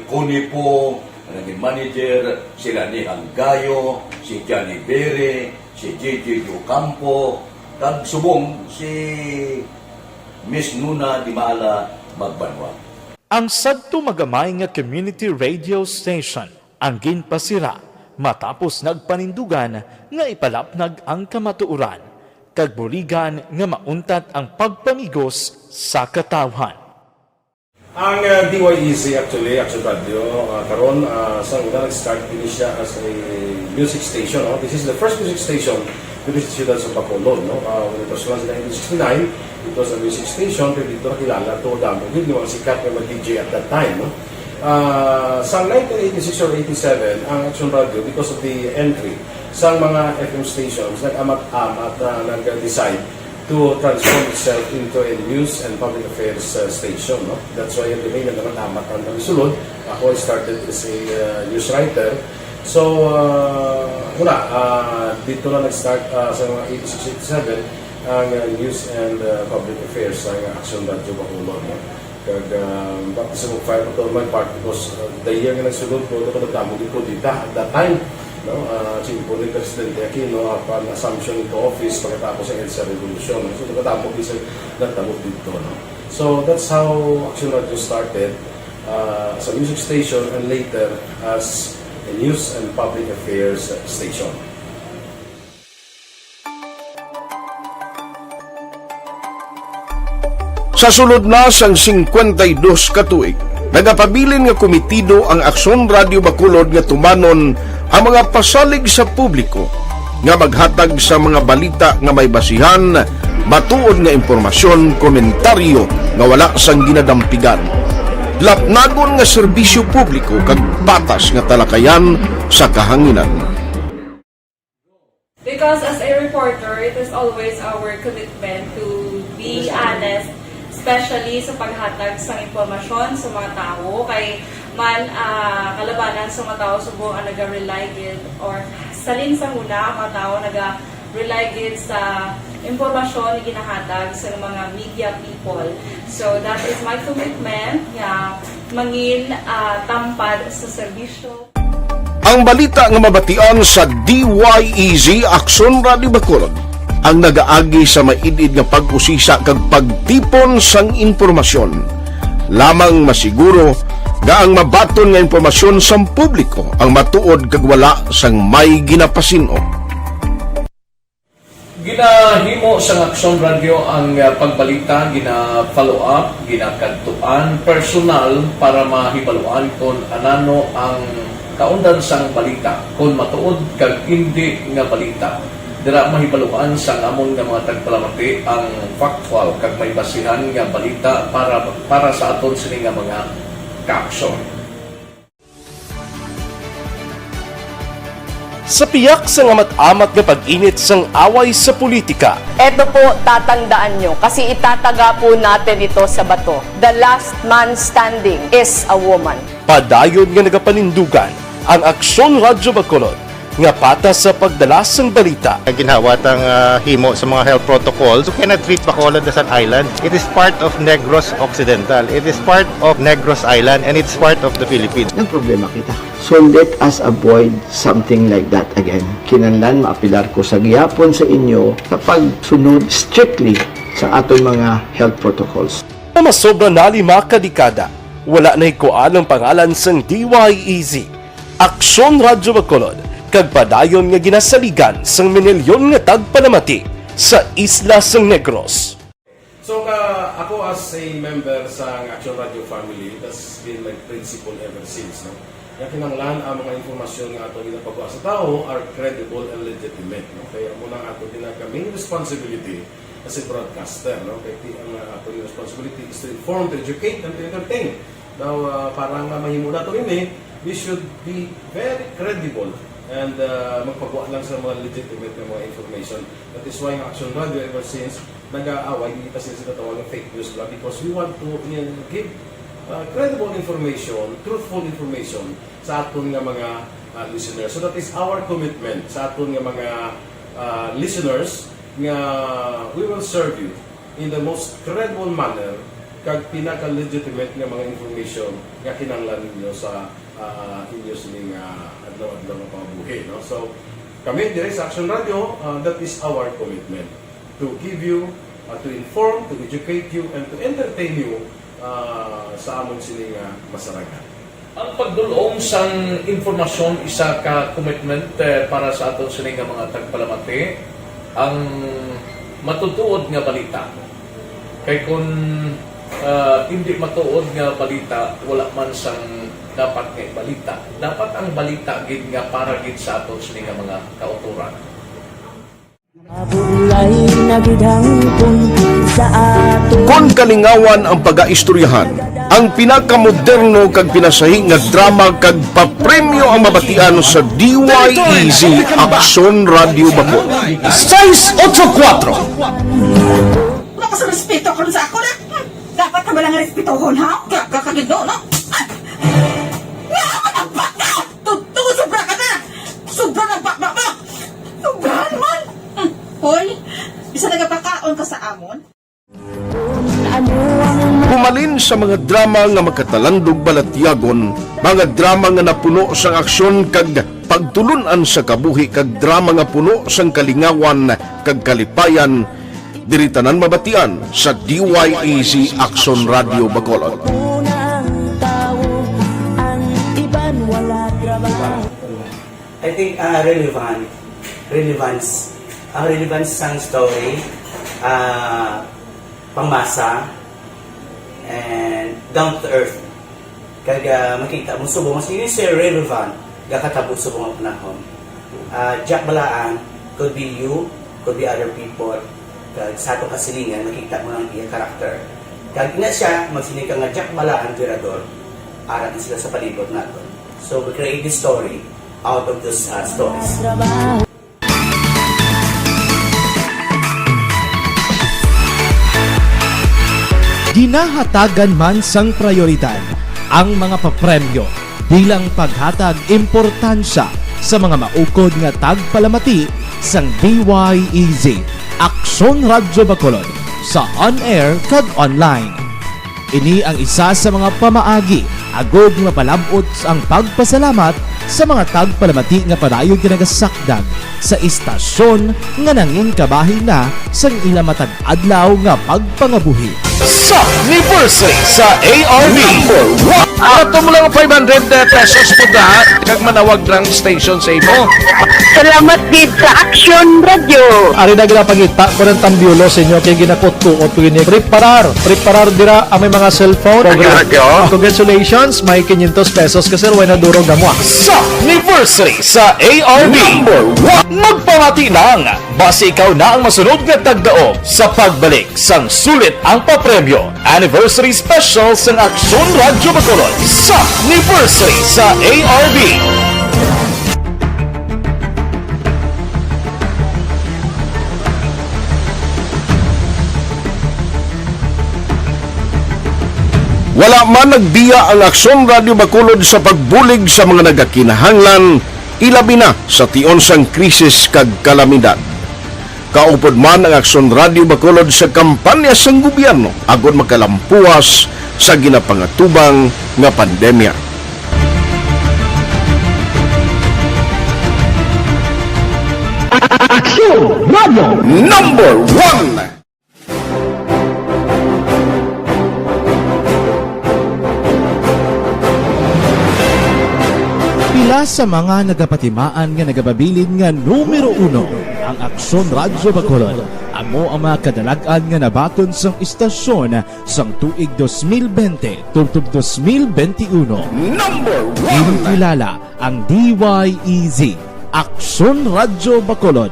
Connie Po, ang naging manager, si Rani Hanggayo, si Johnny Bere, si J J Ocampo, kag subong si Miss Nuna Dimala Magbanwa. Ang sadto magamay nga community radio station ang ginpasira matapos nagpanindugan nga ipalapnag ang kamatuoran kag buligan nga mauntat ang pagpamigos sa katawhan. Ang, uh, D Y E Z actually, Action Radio, uh, karon, uh, sa una nag-start ini siya as a music station, no? This is the first music station diri sa siyudad sa Bacolod, no? Uh, when it was launched in nineteen sixty-nine, it was a music station, pero dito nakilala to damo gid nga mga sikat nga mga D J at that time, no? Ah, sa nineteen eighty-six or eighty-seven, ang Action Radio, because of the entry sa mga F M stations, nag-amat-amat na nag-decide to transform itself into a news and public affairs, uh, station, no? That's why ang name na naman amat ang nagsulod. Ako, I started as a, uh, news writer. So, uh, wala, uh, dito na nag-start, uh, sa mga eighty-six, eighty-seven ang, uh, news and, uh, public affairs sa Action Radio Bacolod, no? Kag, ah, baptism of fire pa to my part because, ah, the year nga nagsulod ko, ito ko nagdamo gid ko dita at that time. No, ah, singko ni Presidente Aquino, ah, pan assumption into office pagkatapos sa EDSA Revolution. So, nagkadamo gid sa nagtabo dito, no? So, that's how Action Radio started, ah, as a music station and later as a news and public affairs station. Sa sulod na sang singkwenta y dos ka tuig, nagapabilin nga komitido ang Aksyon Radio Bacolod nga tumanon ang mga pasalig sa publiko nga maghatag sa mga balita nga may basihan, matuod nga impormasyon, komentaryo nga wala sang ginadampigan, lapnagon nga serbisyo publiko kag patas nga talakayan sa kahanginan. Because as a reporter, it is always our commitment to be honest, especially sa paghatag sang impormasyon sa mga tawo, kay man, ah, kalabanan sa mga tawo subong ang naga-rely gid, or salin sa huna ang mga tawo naga-rely gid sa impormasyon nga ginahatag sa mga media people. So that is my commitment nga mangin, ah, tampad sa serbisyo. Ang balita nga mabatian sa D Y E Z Aksyon Radio Bacolod ang nagaagi sa maid-id nga pag-usisa kag pagtipon sang impormasyon. Lamang masiguro nga ang mabaton nga impormasyon sang publiko ang matuod kag wala sang may ginapasin-o. Ginahimo sang Aksyon Radio ang, ah, pagbalita, gina-follow up, ginakadtuan personal para mahibaluan kon anano ang kaundan sang balita, kon matuod kag indi nga balita. Dira mahibaluan sang amon nga mga tagpalamati ang factual kag may basihan nga balita para, para sa aton sini nga mga kaaksyon. Sa piyak sang amat-amat nga pag-init sang away sa politika, Eto po, tatandaan nyo, kasi itataga po natin ito sa bato. The last man standing is a woman. Padayon nga nagapanindugan ang Aksyon Radyo Bacolod nga patas sa pagdala sang balita. Ginhawat ang, ah, himo sa mga health protocols. You cannot treat Bacolod as an island. It is part of Negros Occidental. It is part of Negros Island, and it's part of the Philippines. Nagproblema kita. So let us avoid something like that again. Kinahanglan maapilar ko sa gihapon sa inyo sa pagsunod strictly sa aton mga health protocols. Nga masobra na lima ka dekada, wala nahikuan ang pangalan sang D Y E Z, Aksyon Radyo Bacolod, kag padayon nga ginasaligan sang minilyon nga tagpalamati sa isla sang Negros. So, ka, ako as a member sa Action Radio family, that's been my principle ever since, no? Nga kinahanglan ang mga impormasyon nga ato ginapagawa sa tawo are credible and legitimate, no? Kaya mo lang ato ginag-, main responsibility as a broadcaster, no? Kaya ti-, ang, uh, ato responsibility is to inform, to educate, and to entertain. Now, uh, para nga mahimo nato ini, we should be very credible and, uh, magpagawa lang sa mga legitimate nga mga information. That is why ang Action Radio ever since nag-aaway, hindi ta sila ginatawag nga fake news lang because we want to, uh, give, uh, credible information, truthful information sa aton nga mga, uh, listeners. So that is our commitment sa aton nga mga, uh, listeners nga we will serve you in the most credible manner kag pinaka-legitimate nga mga information nga kinahanglan ninyo sa, ah, inyo sining, ah, adlaw-adlaw nga pangabuhi, no? So, kami diri sa Action Radio, ah, that is our commitment to give you, ah, to inform, to educate you, and to entertain you, ah, sa amon sini nga masarangan. Ang pagdul-ong sang impormasyon isa ka commitment, eh, para sa aton sini nga mga tagpalamati, ang matutuod nga balita. Kay kun, ah, indi matuod nga balita, wala man sang dapat nga ibalita. Dapat ang balita gid nga para gid sa aton sini nga mga kautoran. Mabulay na gid hangtod sa aton. Kon kalingawan ang pagaistoryahan, ang pinakamoderno kag pinasahi nga drama kag papremyo ang mabatian sa D Y E Z Aksyon Radio Bacolod. Seis ocho cuatro. Wala ka sa respeto karon sa ako na. Hmm, dapat ka ba lang respetohon, ha? Kaya ka kagido, no? Ah! Nga, ano ba ka? Totoo, sobra ka na! Sobra na ba, ba, ba? Sobrahan man! Hmm. Hoy, bisa nagapakaon ka sa amon? Humalin sa mga drama nga magkatalandog balatyagon, mga drama nga napuno sang aksyon kag Pagtulun-an sa kabuhi kag drama nga puno sang kalingawan kag kalipayan, diri tanan mabatian sa D Y E Z Aksyon Radyo Bacolod. Una ang tawo, ang iban wala trabaho. I think, ah, relevant. Relevance. Ang relevance sang story, ah, pangmasa, and down to earth. Kag, ah, makita mo subong, mas yun, sir, relevant, gakatabo subong ang panahon. Ah, Jack Balaan, could be you, could be other people. Kag sa atong kasilingan, makita mo ang iya character. Kag ina siya, magsiling ka nga Jack Balaan, Virador, ara na sila sa palibot naton. So, we create this story out of those, ah, stories. Ginahatagan man sang prayoridad ang mga papremyo bilang paghatag importansya sa mga maukod nga tagpalamati sang D Y E Z, Aksyon Radyo Bacolod, sa on-air kag online. Ini ang isa sa mga pamaagi agud mapalab-ot ang pagpasalamat sa mga tagpalamati nga padayon ginagasakdag sa istasyon nga nangin kabahin na sang ila matag adlaw nga pagpangabuhi. Sa anniversary sa A R B. Number one. Ato mo lang five hundred pesos po da, kag manawag lang station sa imo. Salamat gid sa Aksyon Radyo. Ari na ginapangita ko ng tambiulo sa inyo kay ginakutkuot ko ini. Preparar, preparar dira ang may mga cellphone. Radyo, radyo. Congratulations, may quinientos pesos ka, sir. Way na durog na mo, ah. Sa anniversary sa A R B. Number one. Magpamati lang. Basi ikaw na ang masunod nga tagdaog sa pagbalik sang sulit ang papremyo. Anniversary Special sang Aksyon Radyo Bacolod sa anniversary sa A R B. Wala man nagbiya ang Aksyon Radyo Bacolod sa pagbulig sa mga nagakinahanglan, ilabi na sa tion sang krisis kag kalamidad. Kaupod man ang Aksyon Radyo Bacolod sa kampanya sang gobyerno agod makalampuas sa ginapangatubang nga pandemya. Aksyon Radyo Number One. Pila sa mga nagapatimaan nga nagababilin nga numero uno ang Aksyon Radyo Bacolod, amo ang mga kadalag-an nga nabaton sang istasyon sang tuig dos mil bente tubtob dos mil bente uno. Number one. Ginakilala ang D Y E Z, Aksyon Radyo Bacolod,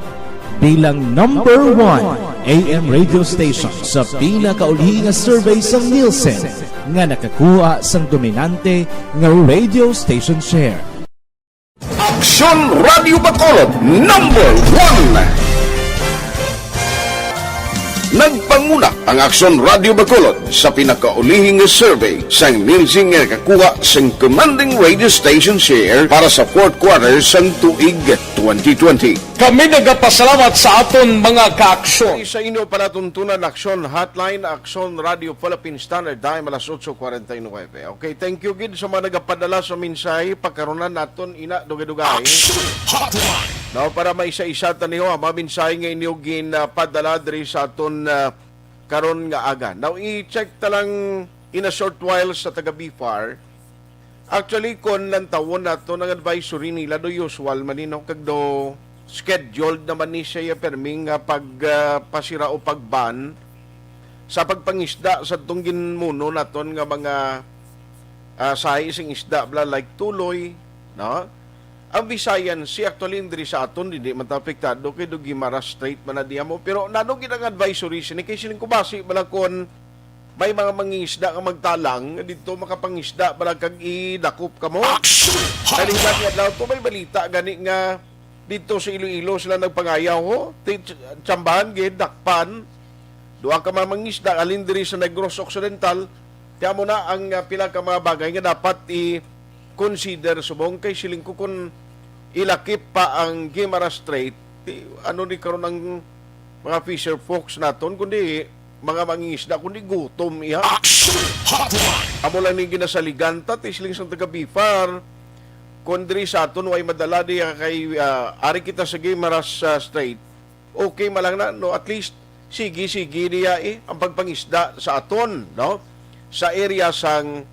bilang number one A M radio station sa pinakaulihi nga survey sang Nielsen nga nakakuha sang dominante nga radio station share. Aksyon Radyo Bacolod, number one. Nagpanguna ang Aksyon Radyo Bacolod sa pinakaulihi nga survey sang Nielsen nga nakakuha sang commanding radio station share para sa fourth quarter sang tuig twenty twenty. Kami nagapasalamat sa aton mga kaaksyon. Sa inyo palatuntunan, Aksyon Hotline, Aksyon Radio Philippine Standard Time, alas otso kwarenta y nuebe. Okay, thank you gid sa mga nagapadala sa mensahe. Pagkarunan naton ina dugay-dugay. Aksyon Hotline. Now, para maisa-isa ta niyo ang mga mensahe nga inyo ginpadala diri sa aton, ah, karon nga aga. Now, i-check ta lang in a short while sa taga B far. Actually, kon lantawon naton ang advisory nila, do usual man ni, no? Kag do scheduled naman ni siya, permi nga pag, ah, pasira o pag-ban sa pagpangisda sa tong ginmuno naton nga mga, ah, sahi sing isda, bla, like tuloy, no? Ang Visayan Sea, actually, diri sa aton, hindi man ta apektado kay do Guimaras Strait man na diha mo. Pero nano gid ang advisory sini? Kay siling ko basi bala kon may mga mangingisda nga magtalang dito, makapangisda bala kag idakop kamo. Action! Kay lingkod nga adlaw to, may balita gani nga dito sa Iloilo sila nagpangayaw, ho. Ti-, tsambahan gid, dakpan. Duha ka mga mangisda, alin diri sa Negros Occidental. Kaya mo na ang, ah, pila ka mga bagay nga dapat i-consider subong kay siling ko kung ilakip pa ang Guimaras Strait, ti, ano ni karon ang mga fisher folks naton, kundi mga mangingisda, kundi gutom, iha. Action Hotline! Amo lang ni ginasaligan ta, ti siling sang taga B far. Kung diri sa aton way madala diya kay, ah, ari kita sa Guimaras, ah, Strait, okay man lang na, no? At least, sige, sige diya, eh, ang pagpangisda sa aton, no? Sa area sang,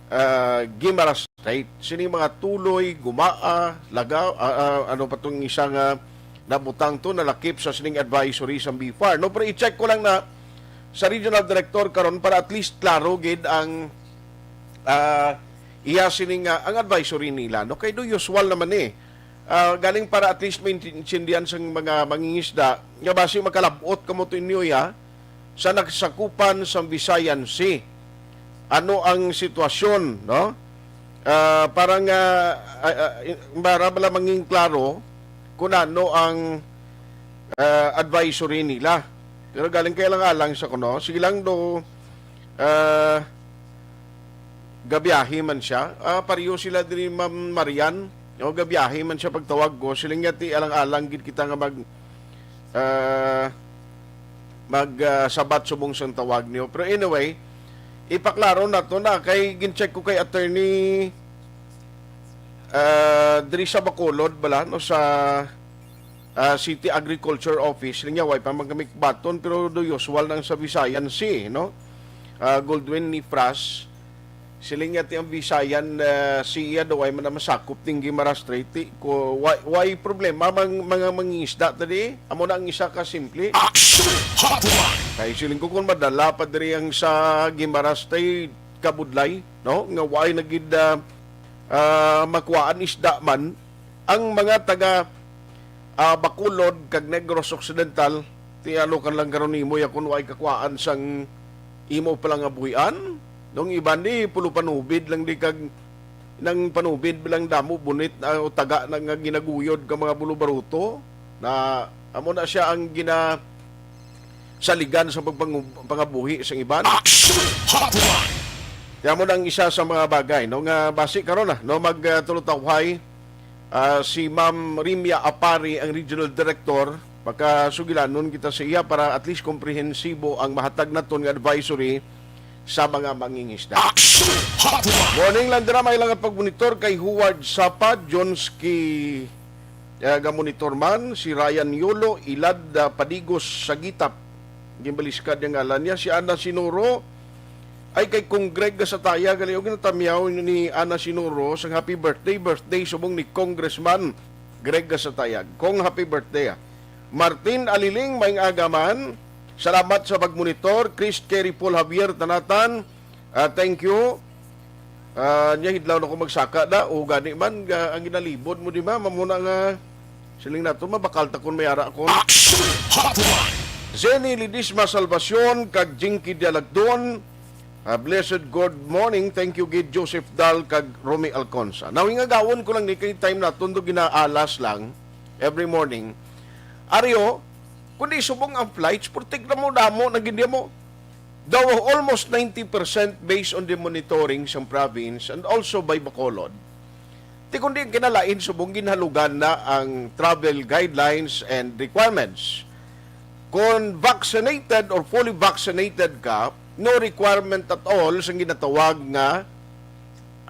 ah, Guimaras Strait. Sini mga Tuloy, Gumaa, Lagao, ah, ah, ano pa tong isa nga nabutang to, nalakip sa sining advisory sa BFAR, no? Pero i-check ko lang na sa regional director karon para at least klaro gid ang, ah, iya sining, ah, ang advisory nila, no? Kay do usual naman, eh. Ah, galing para at least maintindihan sang mga mangingisda nga basi makalabot kamo to inyo, ya, sa nagsakupan sang Visayan Sea. Ano ang sitwasyon, no? Ah, para nga, ah, ah, para bala mangin klaro kung ano ang, ah, advisory nila. Pero galing kay alang-alang sa kuno, sige lang do, ah, gabiyahe man siya. Ah, pareho sila diri, Ma'am Marian. O, gabiyahe man siya pagtawag ko. Siling niya, ti alang-alang gid kita nga mag, ah, mag, ah, sabat subong sang tawag niyo. Pero anyway, ipaklaro nato na kay gin-check ko kay attorney, ah, diri sa Bacolod bala, no, sa, ah, City Agriculture Office. Siling niya, way pa man kami baton, pero do usual nang sa Visayan Sea, no? Ah, Goldwin Nifras, siling niya, ti ang Visayan, ah, Sea daw ay man masakop ting Guimaras Strait. Ti, ko, way, way problema, mang, mga mangingisda ta di. Amo na ang isa ka simple. Action Hotline! Kay siling ko kung madala pa diri ang sa Guimaras Strait, kabudlay, no? Nga way na gid, ah, ah, makuhaan isda man ang mga taga, ah, Bacolod kag Negros Occidental, ti ano kan lang karon nimo ya kun way kakuhaan sang imo palangabuhian? Nung iban di, pulo panubid lang di kag nang panubid lang damo bunit na o taga na nga ginaguyod ka mga bulubaruto na amo na siya ang gina saligan sa pagpangu-, pangabuhi sang iban. Action Hotline! Kaya mo nang isa sa mga bagay, no, nga basi karon na, no, mag, ah, tulutawhay, ah, si Ma'am Rimia Apari, ang regional director, makasugilanon kita sa iya para at least komprehensibo ang mahatag naton nga advisory sa mga mangingisda. Action Hotline! Morning lang dira, may lang pagmonitor kay Howard Sapa, Jones Ki, eh, gamonitor man, si Ryan Yolo, Ilad, ah, Padigos sa Gitap. Gimbaliskad ang ngalan niya, si Ana Sinuro. Ay, kay Kong Greg Gasataya, gali, og natamyaw ni Ana Sinuro sang happy birthday, birthday subong ni Congressman Greg Gasataya. Kong, happy birthday, ah. Martin Aliling, maayong aga man. Salamat sa pagmonitor. Chris Kerry Paul Javier Tanatan, ah, thank you. Ah, nya hidlaw na ko magsaka na. O gani man, ah, ang ginalibod mo, di ba? Mamuna nga, siling nato, mabakal ta kung may ara ko. Action Hotline! Zenny Lidisma Salvacion, kag Jinky Dialagdon. Ah, blessed good morning. Thank you, gid Joseph Dal, kag Romy Alconsa. Now, ingagawon ko lang ni kay time naton do ginaalas lang every morning. Aryo, kundi subong ang flights, putik na mo, damo na gid mo. Daw almost ninety percent based on the monitoring sa province and also by Bacolod. Ti kundi ang kinalain subong ginhalugan na ang travel guidelines and requirements. Kung vaccinated or fully vaccinated ka, no requirement at all sa ginatawag nga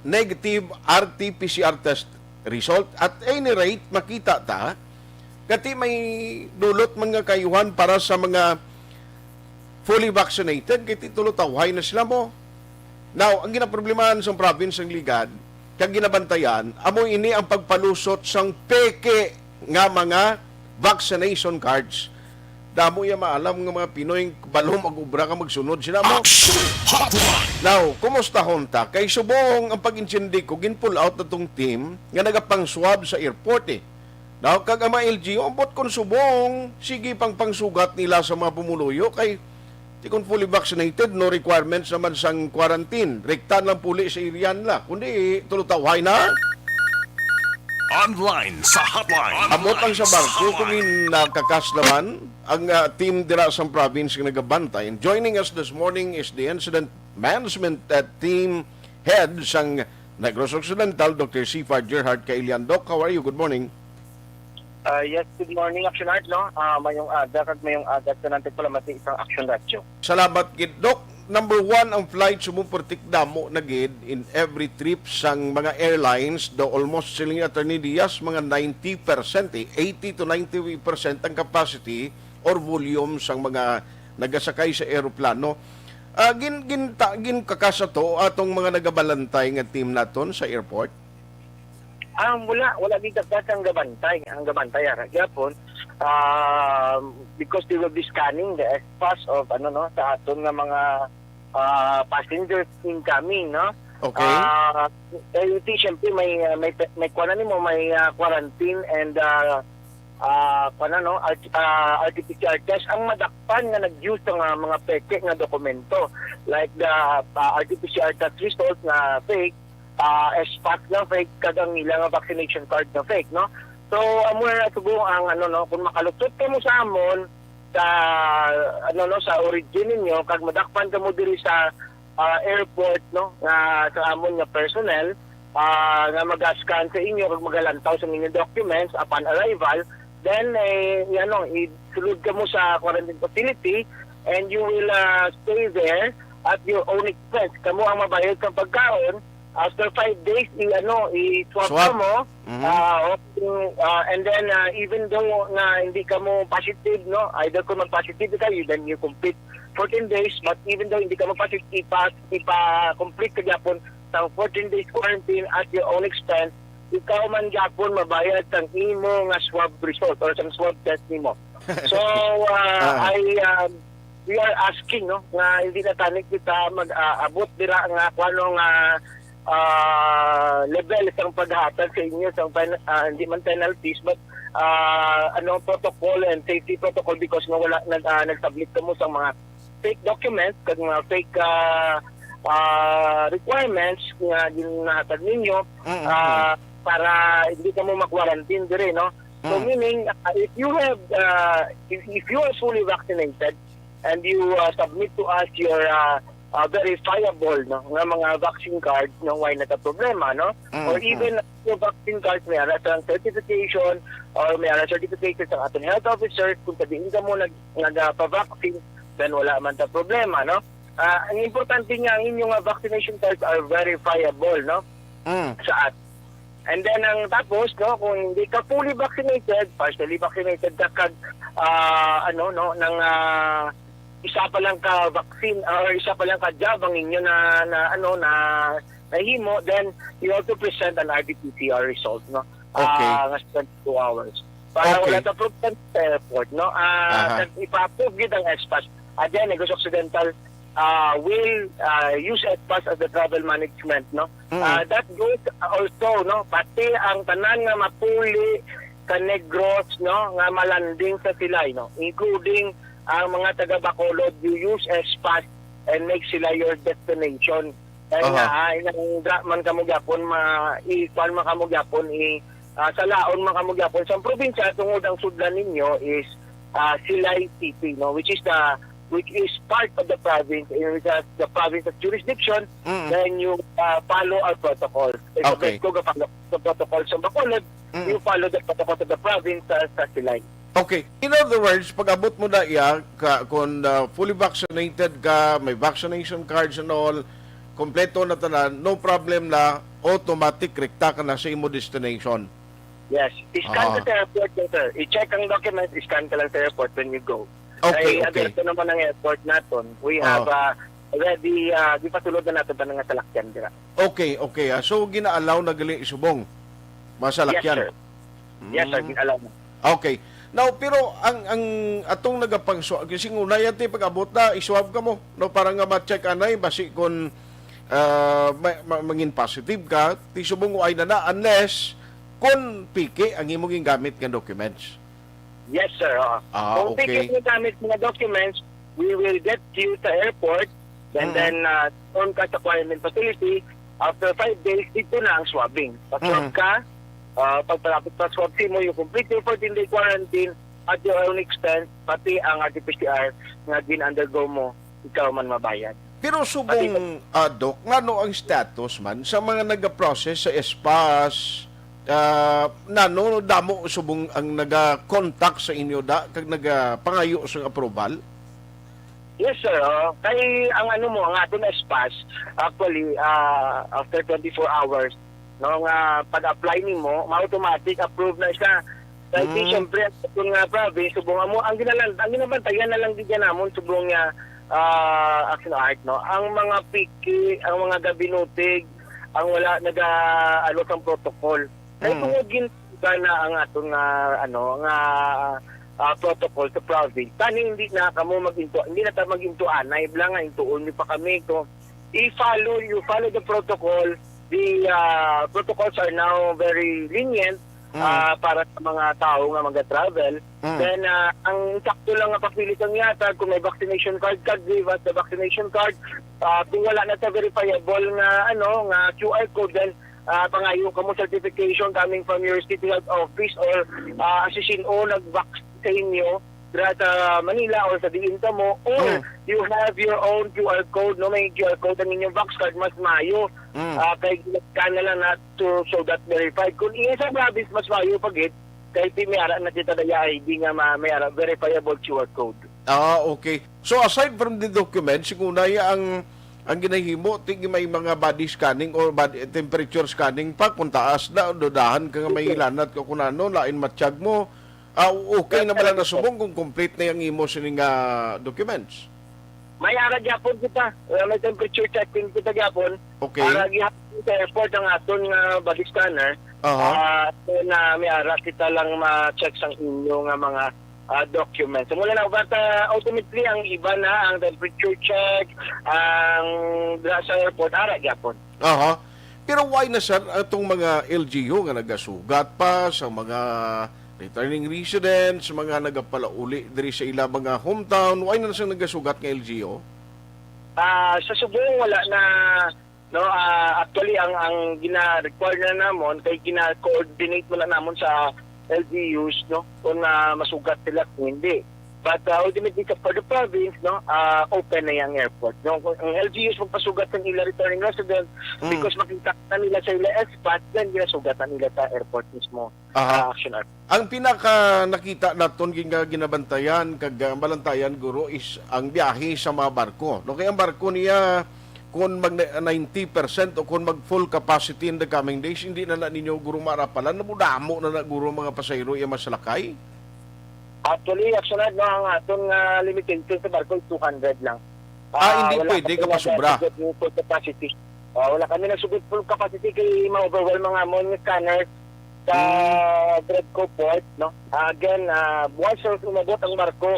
negative R T P C R test result. At any rate, makita ta, kati may dulot man nga kaayuhan para sa mga fully vaccinated, kay ti tulutawhay na sila mo. Now, ang ginaproblemahan sa province ng Ligad, kag ginabantayan, amo ini ang pagpalusot sang peke nga mga vaccination cards. Damo iya maalam nga mga Pinoy, balo mag-ubra ka magsunod sila mo. Action Hotline! Now, kumusta honta? Kay subong ang pag-intindi ko, gin-pull out na tong team nga nagapang-swab sa airport, eh. Now, kag ang mga L G U, ambot kon subong, sige pang pangsugat nila sa mga pumuluyo kay ti kon fully vaccinated, no requirements naman sang quarantine. Rekta lang puli sa area nila. Kundi, tulutawhay na. Online sa hotline. Ambot ang sa barko, kung in, nakakas naman ang, ah, team dira sa province nga nagabantay. And joining us this morning is the incident management, uh, team head sang Negros Occidental, Doctor Sifar Gerhard Kailian. Doc, how are you? Good morning. Ah, yes, good morning, Action Art, no? Ah, mayong aga, kag mayong aga sa nang tagpalamati sa Action Radio. Salamat gid, Doc. number one ang flight, subong pertik damo na gid in every trip sang mga airlines, daw almost, siling ni Attorney Diaz, mga ninety percent, eh, eighty to ninety percent ang capacity or volume sang mga nagasakay sa eroplano. Ah, gin, gin, ta, gin kakasa to atong mga nagabalantay nga team naton sa airport? Ah, wala, wala gid dapat ang gabantay, ang gabantay ara gyapon, ah, because they will be scanning the S PAS of, ano, no, sa aton nga mga, ah, passengers incoming, no? Okay. Ah, eh, di, syempre, may, ah, may, may kuwan na nimo, may, ah, quarantine and, ah, ah, kuwan na, no, R T, ah, R T P C R test ang madakpan nga nag-use sa mga, mga peke nga dokumento, like the, ah, R T P C R test result nga fake, ah, S PAS nga fake, kag ang ila nga vaccination card nga fake, no? So, amo na subong ang, ano, no, kung makalusot kamo sa amon, sa, ano, no, sa origin ninyo, kag madakpan kamo diri sa, ah, airport, no, nga sa amon nga personnel, ah, nga maga-scan sa inyo kag magalantaw sa inyong documents upon arrival, then, eh, ano, isulod kamo sa quarantine facility and you will, ah, stay there at your own expense. Kamo ang mabayad sa pagkaon. After five days, i-, ano, i-swab Swab. Kamo. Mhm. Ah, okay, ah, and then, ah, even though nga hindi kamo positive, no, either kung mag-positive ka, you, then you complete fourteen days, but even though hindi kamo positive, ipa, ipa-complete ka gyapon sa fourteen days quarantine at your own expense, ikaw man gyapon mabayad sang imo nga swab result or sang swab test nimo. So, ah, Ah. I, um, we are asking, no, nga hindi na tani kita mag-aabot dira nga kung ano nga, ah, level sang paghatag sa inyo sang pen-, ah, hindi man penalties, but, ah, ano, protocol and safety protocol, because nga wala nag, ah, nag-submit kamo sang mga fake documents kag mga fake, ah, ah, requirements nga ginahatag ninyo, Mm, mm. ah, para hindi kamo ma-quarantine diri, no? So, Mm. meaning, ah, if you have, ah, if, if you are fully vaccinated and you, ah, submit to us your, ah, ah, verifiable, no, nga mga vaccine card, no, why not a problema, no? Mm, Or mm. even your vaccine card, may ara sang certification or may ara certification sa aton health officer kung sa diin kamo nag-, nagapa-vaccine, then wala man ta problema, no? Ah, ang importante nga, ang inyo nga vaccination cards are verifiable, no? Mm. Sa at-, and then, ang tapos, no, kung hindi ka fully vaccinated, partially vaccinated ka, kag, ah, ano, no, nang, ah, isa pa lang ka vaccine, or isa pa lang ka jab ang inyo na, na, ano, na nahimo, then you have to present an R T P C R result, no? Okay. Ah, nga twenty-two hours. Para Okay. wala ta problem sa airport, no? Ah, Aha. Kag ipa-approve gid ang S PAS. Again, Negros Occidental, ah, will, ah, use S PAS as the travel management, no? Mm. Ah, that goes also, no? Pati ang tanan nga mapuli sa Negros, no? Nga malanding sa Silay, no? Including ang mga taga Bacolod, you use S PAS and make Silay your destination. Kaya Aha. nga, ah, inang dra man kamo gyapon, ma-, i-, kuwan man kamo gyapon, i-, ah, salaon man kamo gyapon sa probinsya, tungod ang sudlan ninyo is, ah, Silay City, no, which is the, which is part of the province, in which has the province of jurisdiction, Mm. then you, ah, follow our protocol. Sa Okay. Beko, ga-follow sa protocol sa Bacolod, Mm. you follow the protocol of the province sa, sa Silay. Okay. In other words, pag-abot mo na iya, ka, kung, ah, fully vaccinated ka, may vaccination cards and all, kompleto na tanan, no problem na, automatic rekta ka na sa imo destination. Yes. I-scan Ah. ka sa airport lang, sir. I-check ang documents, i-scan ka lang sa airport when you go. Okay, Kay okay. aberto naman ang airport naton. We Ah. have, ah, already, ah, gipasulod na nato pa nga salakyan dira. Okay, okay, ah. So, gina-allow na gali subong mga Yes, salakyan? sir. Yes, sir. Mm. Gina-allow na. Okay. Now, pero ang, ang atong nagapang-swab, kasi una yan, ti, pag-abot na, i-swab ka mo, no, para nga ma-check anay, basi kung, ah, ma-, ma-, mangin positive ka, ti subong ay na na, unless kung piki ang imong gingamit nga documents. Yes, sir. Oo. Ah, Kung okay. piki ang gingamit nga documents, we will get you sa airport, and Mm. then, ah, on ka sa quarantine facility. After five days, dito na ang swabbing. Pa-swab Mm. ka, ah, pagpalapit pa swab, si mo, you complete your fourteen-day quarantine at your own expense, pati ang R T P C R nga gin-undergo mo, ikaw man mabayad. Pero subong, Pati ah, Doc, ngano ang status man sa mga nagaprocess sa S PAS? Ah, nano damo subong ang nagakontak sa inyo da kag nagapangayo sa approval? Yes, sir. Oh. Kay ang ano mo, ang aton S pass, actually, ah, after twenty-four hours, no, nga pag-apply nimo, ma-automatic approve na siya. Kay di, Mm. syempre, ang aton nga province, subong amo, ang ginalan-, ang ginabantayan na lang di dyan namon, subong nga, ah, action art, no? Ang mga piki, ang mga gabinutig, ang wala naga-, ano, sang protocol. Kay Mm. tungod gin-, na ang aton nga, ano, nga, ah, protocol sa province, tani hindi na kamo mag-into, hindi na ta mag-into anay, bla nga intuon niyo pa kami. Kung i-follow, you follow the protocol, the, ah, protocols are now very lenient, Mm. ah, para sa mga tao nga mag-travel. Mm. Then, ah, ang sakto lang nga pakilit ang yatag, kung may vaccination card ka, give us the vaccination card. Ah, kung wala na sa verifiable nga, ano, nga Q R code, then, ah, pangayo kamo certification coming from your city health office or, ah, as in, o nag-vax sa inyo dira sa Manila or sa diin kamo, or Mm. you have your own Q R code, no? May Q R code ang inyong vax card, mas mayo. Mm. Ah, kay gina-scan na lang na to, so that verified. Kung iya sa province, mas mayo pa gid, kay ti may ara na kita daya I D nga ma-, may ara verifiable Q R code. Ah, okay. So, aside from the documents, kung na ang, ang ginahimo, ti may mga body scanning or body temperature scanning pa, kung taas na, dudahan ka nga may hilanat ka kung ano, lain matsyag mo. Ah, okay na bala na subong kung complete na yung imo sining, ah, documents? May ara gyapon kita. Uh, may temperature checking kita gyapon. Okay. Ara gyapon sa airport ang aton nga body scanner. Aha. Ah, so na may ara kita lang ma-check sang inyo nga mga, ah, documents. So, mula na, but, ah, ultimately, ang iba na, ang temperature check, ang dra-, sa airport, ara gyapon. Aha. Pero why na, sir, atong mga L G U nga nagasugat pa sa mga returning residents, mga nagapalauli diri sa ila mga hometown, why na, sir, nagasugat nga L G U? Ah, sa subong, wala na, no, ah, actually, ang, ang gina-require na namon kay gina-coordinate mo na namon sa L G Us, no, kung, ah, masugat sila, kung hindi. But, ah, ultimately, sa, for the province, no, ah, open na yung airport. No? Kung ang L G Us magpasugat sa ila returning residents, Mm. because makita na nila sa ila S pass, then ginasugat na nila sa airport mismo. Aha. Ah, action art. Ang pinaka nakita naton gin-, nga ginabantayan kag, ah, malantayan, guro, is ang biyahe sa mga barko. No, kay ang barko niya, kung mag ninety percent o kung mag full capacity in the coming days, hindi na, na ninyo, guro, marapalan. Namudamo na, na, guro, mga pasahero iya masalakay. Actually, action art, no, ang aton nga limitation sa barko is two hundred lang. Ah, hindi wala pwede kami kapasubra. Nagsugot ng full capacity. Ah, wala kami nagsugot full capacity kay ma-overwhelm ang amon nga scanners sa Hmm. Dredco Port, no? Ah, again, ah, once umabot ang barko,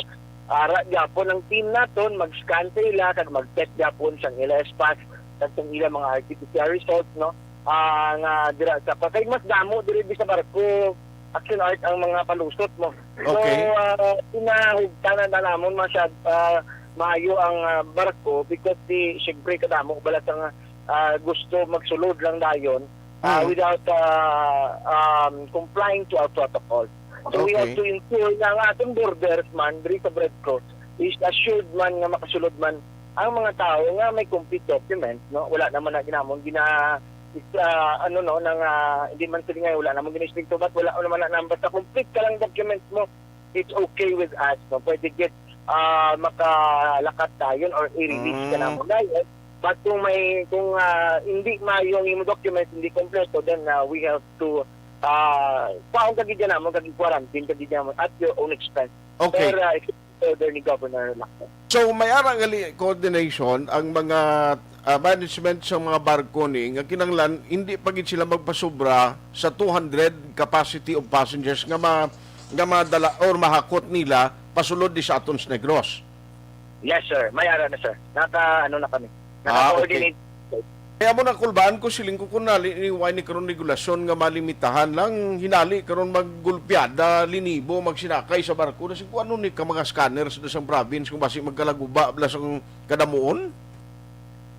ara gyapon ang team naton, mag-scan sa ila, kag mag-check gyapon sang ila S pass, kag sang ila mga R T P C R results, no? Ah, nga dira sa, kay mas damo diri di sa barko, action art, ang mga palusot mo. So, Okay. ah, pinahugtanan na namon masyad-, ah, maayo ang, ah, barko because di, syempre, kadamo bala sang, ah, gusto magsulod lang dayon, ah, Hmm. without, ah, um, complying to our protocol. So, we have Okay. to ensure na ang atong borders man diri sa Dredco is assured man nga makasulod man ang mga tao nga may complete documents, no? Wala naman na ginamon gina-, is, ah, ano, no, nang, ah, hindi man sila nga, wala naman gina-stricto, but wala naman na, basta complete ka lang documents mo, it's okay with us, no? Pwede gid, ah, makalakat dayon or i-release ka Mm. namon dayon. But kung may, kung, ah, hindi maayo ang imo documents, hindi kompleto, then, ah, we have to, ah, paon ka gid namon, kag quarantine ka gid namon at your own expense. Okay. Per, ah, order ni Governor Lacson. So, may ara gali coordination ang mga, ah, management sa mga barko ni nga kinahanglan hindi pa gid sila magpasobra sa two hundred capacity of passengers nga ma-, nga madala or mahakot nila pasulod di sa aton sa Negros. Yes, sir. May ara na, sir. Naka, ano na kami. Ah, okay. Naka-coordinate. Kaya mo na, kulbaan ko, siling ko, kung nali ni, why ni karon regulasyon nga malimitahan lang, hinali karon maggulpiada, linibo, magsinakay sa barko. Na, siling ko, ano ni ka mga scanners da sang province kung basi magkalaguba bala sang kadamuon?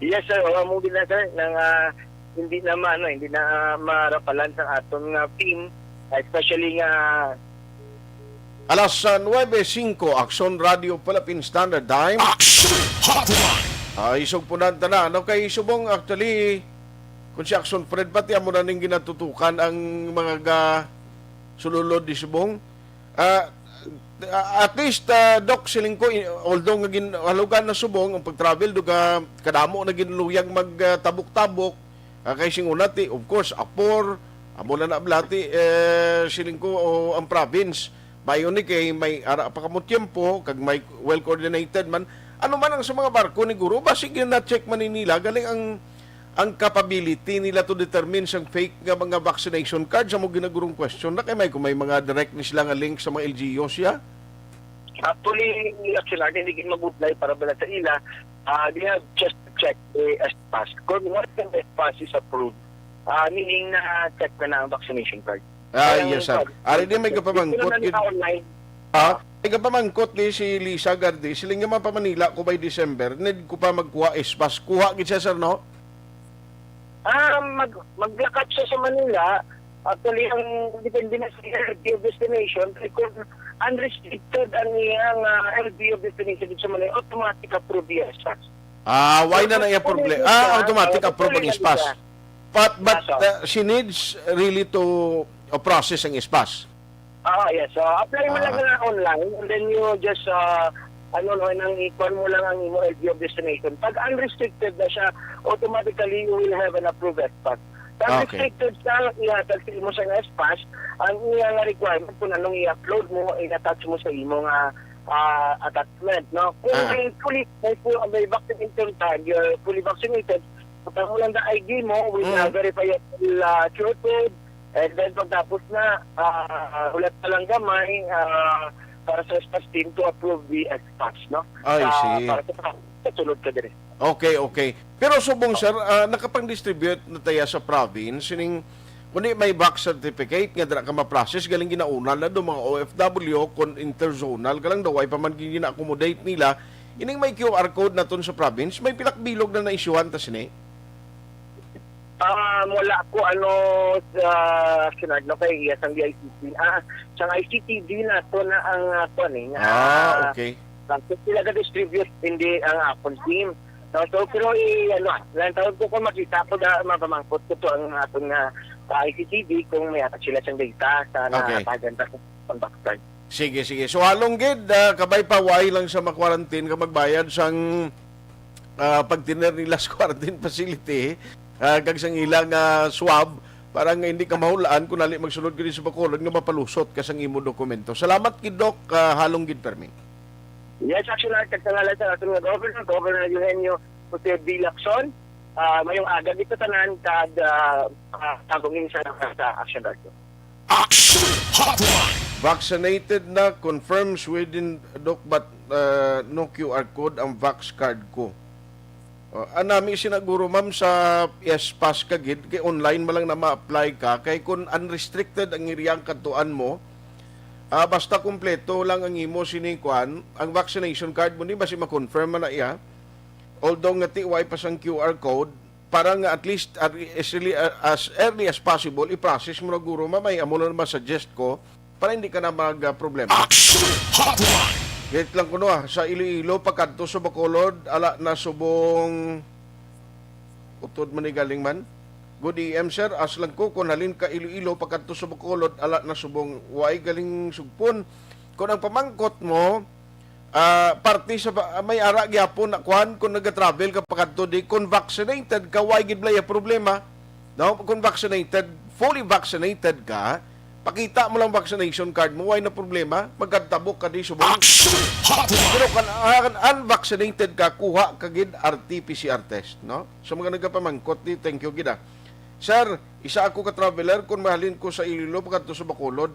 Yes, sir. O, amo gid na, sir, nang, ah, hindi na ma-, ano, hindi na marapalan sa aton nga team, especially nga Alas, ah, nuebe singko, Aksyon Radio Philippine Standard Time. Aksyon Hotline. Ah, isog po na ang tanan. Okay, subong, actually, kung si Aksyon Fred, pati amo na ning ginatutukan ang mga ga-, sululod di subong. Ah, Ah, at least, ah, Doc, siling ko, i-, although nga gin-, halugan na subong ang pag-travel, duga kadamo na ginluyag mag, ah, tabok-tabok, ah, kay sing una ti, of course, Apor, amo na na blati, eh, siling ko, o ang province. Bayo ni kay may ara pa kamo tiyempo, kag may well-coordinated man. Ano man ang sa mga barko ni Guro, basig yun na-check man ni nila, galing ang, ang capability nila to determine sang fake nga mga vaccination cards, amo ginagurong question na kay may, kung may mga direct ni sila nga link sa mga L G Us ya? Actually, actually, hindi gid mag-apply para bala sa ila. Ah, they have just to check the S pass. Kung once the S pass is approved, ah, meaning na check na na ang vaccination card. Ah, Kaya yes, sir. ang Ari di may kapamangkot Dito na gid. nila online. Ah, may kapamangkot ni si Lisa Gardi, siling nga man pa Manila ko by December, need ko pa magkuha S pass. Kuha gid siya, sir, no? Ah, mag, maglakat siya sa Manila. Actually, ang depende na sa L T O destination. Kay kung unrestricted ang iyang, ah, L T O destination dito sa Manila, automatic approve iya S pass. Ah, why na na iya Kung problema? Ah, automatic approve ang S pass. But, but, Yes, sir. uh, she needs really to, uh, process ang S pass. Ah, yes. So, apply mo lang Ah. na online and then you just, uh, ano, no, nang ikuan mo lang ang imo L T O destination. Pag unrestricted na siya, automatically you will have an approved S pass. Pag Okay. restricted siya, ihatag sa imo siyang S pass, ang iya nga requirement kung anong i-upload mo, i-attach mo sa imo nga, ah, attachment, no? Kung Ah. may fully, may full, may vaccinated ka, you're fully vaccinated, putang mo lang the I D mo with Mm. a verifiable, ah, Q R code, and then pagtapos na, ah, hulat na lang gamay, ah, para sa S pass team to approve the S pass, no? I Sa, see. para sa, sa sulod ka diri. Okay, okay. Pero subong, sir, ah, nakapang-distribute na taya sa province, sining, kundi may vax certificate nga dira ka ma-process, galing ginauna na do mga O F W, kon interzonal ka lang daw, ay pa man gina-accommodate nila. Ining may Q R code naton sa province, may pilak bilog na na-issuehan ta sini? Ah, wala ko, ano, sa Senado, no, kay iya sang D I C T. Ah, sang I C T D na to na ang, ah, kuwan, eh, nga, Ah, ah, okay. Tapos sila ga-distribute, hindi ang akon team. No, so, pero i-, ano, ah, lang taon ko kung makita ko da, mapamangkot ko to ang akon nga, ah, I C C D kung may atak sila sang data sa Okay. nahatagan ta sa pang-vaccine. Sige, sige. So, halong gid, ah, kabay pa, why lang sa ma-quarantine ka magbayad sang, ah, pagtiner nila sa quarantine facility, ah, kag sang ilang, ah, swab, para nga hindi ka mahulaan kung nali magsulod ka sa Bacolod nga mapalusot ka sang imo dokumento. Salamat gid, Doc, ah, halong gid permi. Yes, actually, kag sa ngalan sa aton nga governor, Governor Eugenio Jose B. Lacson, ah, mayong aga dito tanan kag, ah, ah, tabungin sa, sa Action Radio. Action Hotline. Vaccinated na, confirm Sweden, Doc, but, uh, no Q R code ang vax card ko. Uh, anami sinaguro, ma'am, sa S pass ka gid, kay online mo lang na ma-apply ka, kay kung unrestricted ang area ang kadtuan mo, ah, basta kompleto lang ang imo sining kuan, ang vaccination card mo ni basi ma-confirm man na iya. Although nga ti way pa sang Q R code, para nga at least ar-, as early, as early as possible, i-process mo na guro, mamay amo lang naman suggest ko, para hindi ka na mag, ah, problema. Action Hotline. Gate lang kuno, ah, sa Iloilo, pagkadto sa Bacolod, ala na subong utod man ni galing man. Good A M, sir. As lang ko, kung halin ka Iloilo, pagkadto sa Bacolod, ala na subong way galing sugpon. Kung ang pamangkot mo, ah, parte sa ba-, may ara gyapon na kuan, kung nag-travel ka pakadto di, kung vaccinated ka, way gid blaya problema. No? Kung vaccinated, fully vaccinated ka, pakita mo lang vaccination card mo, way na problema, magkatabok ka di subong. Action Hotline. Pero kan, kan unvaccinated ka, kuha ka gid R T P C R test, no? Sa mga nagapamangkot di, thank you gid, ah. Sir, isa ako ka traveler, kung mahalin ko sa Iloilo, pakadto sa Bacolod,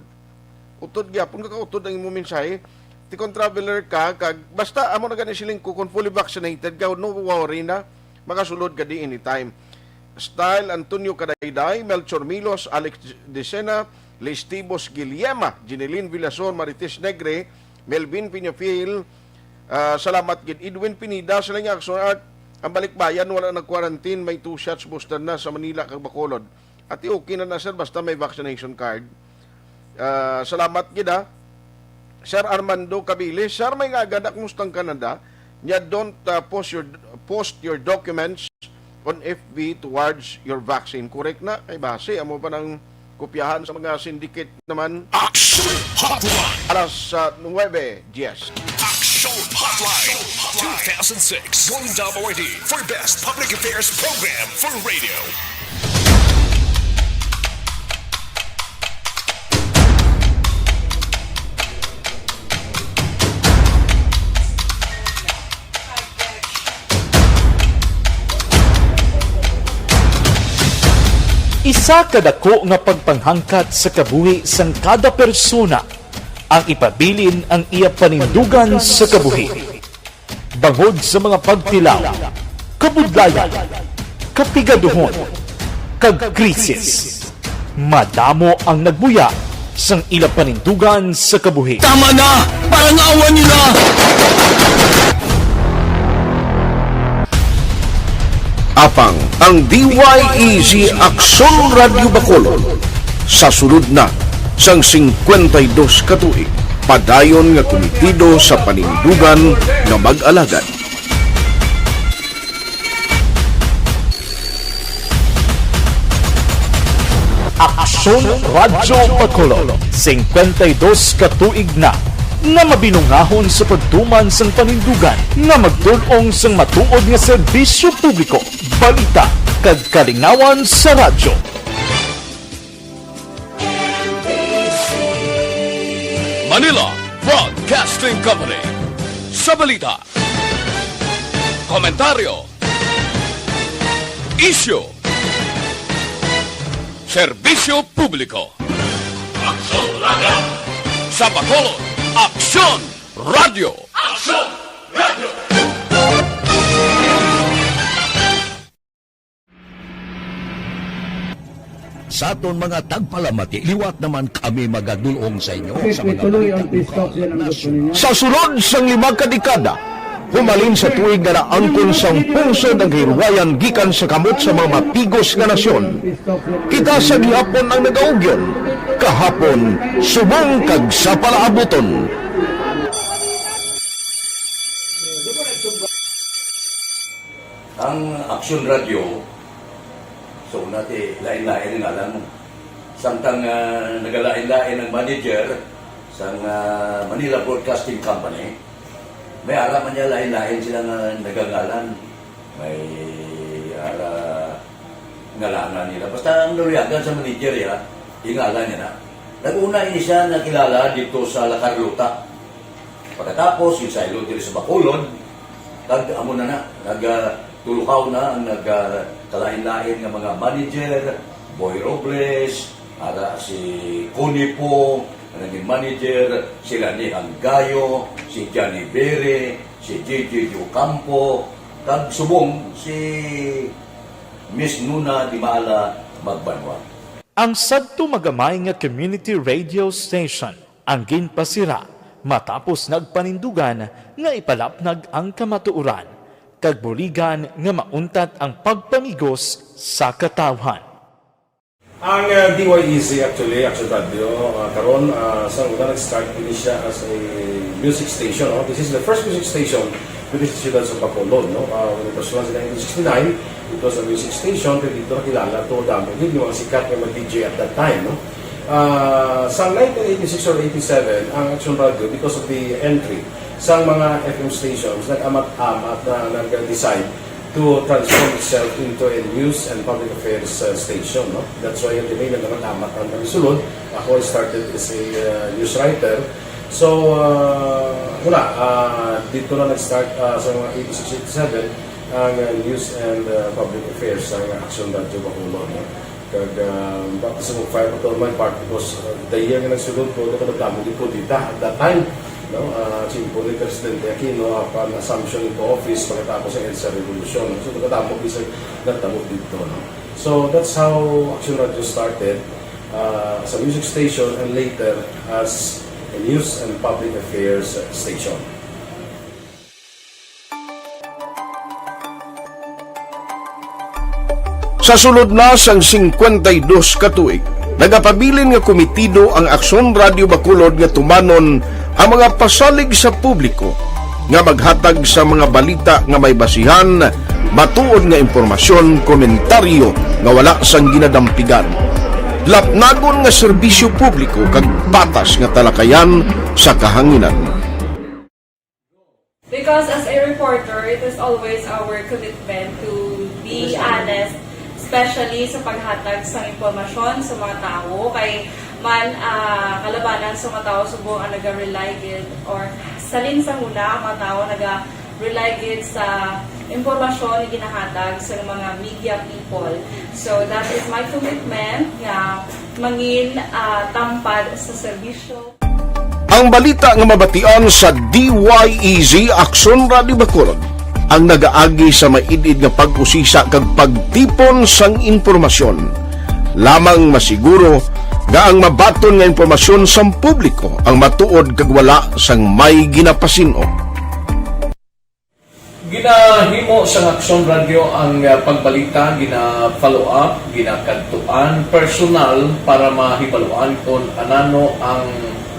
utod gyapon ka, kautod ang imong mensahe. Ti kung traveler ka, kag, basta, amo na gani siling ko, kung fully vaccinated ka, no worry na, makasulod ka di anytime. Style Antonio Kadayday, Melchor Milos, Alex Decena, Liz Tibos Guillema, Jeneline Villasor, Marites Negre, Melvin Peñafiel, ah, salamat gid. Edwin Pineda, sila nga action art, ang balikbayan, wala nag-quarantine, may two shots booster na sa Manila kag Bacolod. Ati okay na na, sir, basta may vaccination card. Ah, salamat gid, ha. Sir Armando Cabilis, sir, may nga agad, kumusta ang Canada? Nya, don't, ah, post your, post your documents on F B towards your vaccine. Correct na? Kay base, amo pa nang Kopyahan sa mga syndicate naman. Action Hotline. Alas, ah, nuwebe diyes. Action Hotline two thousand six. One W R D for Best Public Affairs Program for Radio. Isa ka dako nga pagpanghangkat sa kabuhi sang kada persona ang ipabilin ang iya panindugan sa kabuhi. Bangod sa mga pagtilaw, kabudlayan, kapigaduhon, kag krisis, madamo ang nagbuya sang ila panindugan sa kabuhi. Tama na! Parang awa niyo na! Apang ang D Y E Z Aksyon Radyo Bacolod sa sulod na sang singkwenta y dos ka tuig, padayon nga kumitido sa panindugan nga mag-alagad. Aksyon Radyo Bacolod, singkwenta y dos ka tuig na nga mabinungahon sa pagtuman sang panindugan nga magtul-ong sang matuod nga serbisyo publiko, balita, kag kalingawan sa radyo. Manila Broadcasting Company. Sa balita, komentaryo, isyu, serbisyo publiko. Aksyon Radyo. Sa Bacolod, Aksyon Radyo. Aksyon Radyo. Sa aton mga tagpalamati, liwat naman kami magadul-ong sa inyo sa mga balita lokal, nasyonal. Sa sulod sang lima ka dekada, humalin sa tuig nga naangkon sang pungsod ang kahilwayan gikan sa kamot sa mga mapigos nga nasyon, kita sa gihapon ang nagaugyon, kahapon, subong kag sa palaabuton. Ang Aksyon Radyo, so, una ti, lain-lain ang ngalan. Samtang, ah, nagalain-lain ang manager sang, ah, Manila Broadcasting Company, may ara man niya lain-lain sila nga nagangalan. May ara ngalanan nila. Basta ang naluyagan sa manager, ya, ingalan niya na. Nag-una ini siya nakilala dito sa La Carlota. Pagkatapos, yung saylo diri sa Bacolod, kag amo na na, nag, ah, tulukaw na ang nag, ah, kalain-lain nga mga manager, Boy Robles, ara si Connie Pong, ang naging manager, si Lani Hanggayo, si Johnny Bere, si J J Ocampo, kag subong si Miss Nuna Dimala Magbanwa. Ang sadto magamay nga community radio station ang ginpasira matapos nagpanindugan nga ipalapnag ang kamatuoran kag buligan nga mauntat ang pagpamigos sa katawhan. Ang, uh, D Y E Z actually, Action Radio, uh, karon, uh, sa una nag-start ini siya as a music station, no? This is the first music station within the siyudad sa Bacolod, no? Uh, when it was launched in nineteen sixty-nine, it was a music station, pero dito nakilala to, damo gid yung mga sikat nga mga D J at that time, no? Ah, sa nineteen eighty-six or eighty-seven, ang Action Radio, because of the entry sa mga F M stations, nag-amat-amat na nag-decide to transform itself into a news and public affairs, uh, station, no? That's why yung name nag-amat-amat ang sulod. Ako, I started as a, uh, news writer. So, uh, wala, uh, dito na nag-start, uh, sa mga eighty-six, eighty-seven, ang, uh, news and, uh, public affairs sa Action Radio Bacolod, no? Kag, ah, baptism of fire pa to my part because, ah, the year nga nagsulod ko, ako nagdamo gid ko dita at that time, no? Ah, simple ni Presidente Aquino, upon assumption into office, pagkatapos ang EDSA Revolution. So, nagdamo gid sa nagdamo dito, no? So, that's how Action Radio started, ah, as a music station and later as a news and public affairs station. Sa sulod na sang singkwenta y dos ka tuig, nagapabilin nga kumitido ang Aksyon Radio Bacolod nga tumanon ang mga pasalig sa publiko nga maghatag sa mga balita nga may basihan, matuod nga impormasyon, komentaryo nga wala sang ginadampigan. Lapnagon nga serbisyo publiko kag patas nga talakayan sa kahanginan. Because as a reporter, it is always our commitment to be honest, especially sa paghatag sa impormasyon sa mga tawo. Kay man, ah, kalabanan sa mga tawo subong ang naga-rely gid, or salin sa huna ang mga tawo naga-rely gid sa impormasyon nga ginahatag sa mga media people. So that is my commitment nga mangin, ah, tampad sa serbisyo. Ang balita nga mabatian sa D Y E Z Aksyon Radyo Bacolod ang nagaagi sa maid-id nga pag-usisa kag pagtipon sang impormasyon. Lamang masiguro nga ang mabaton nga impormasyon sang publiko ang matuod kag wala sang may ginapasin-o. Ginahimo sang Aksyon Radyo ang, ah, pagbalita, gina-follow up, ginakadtuan personal para mahibaluan kon anano ang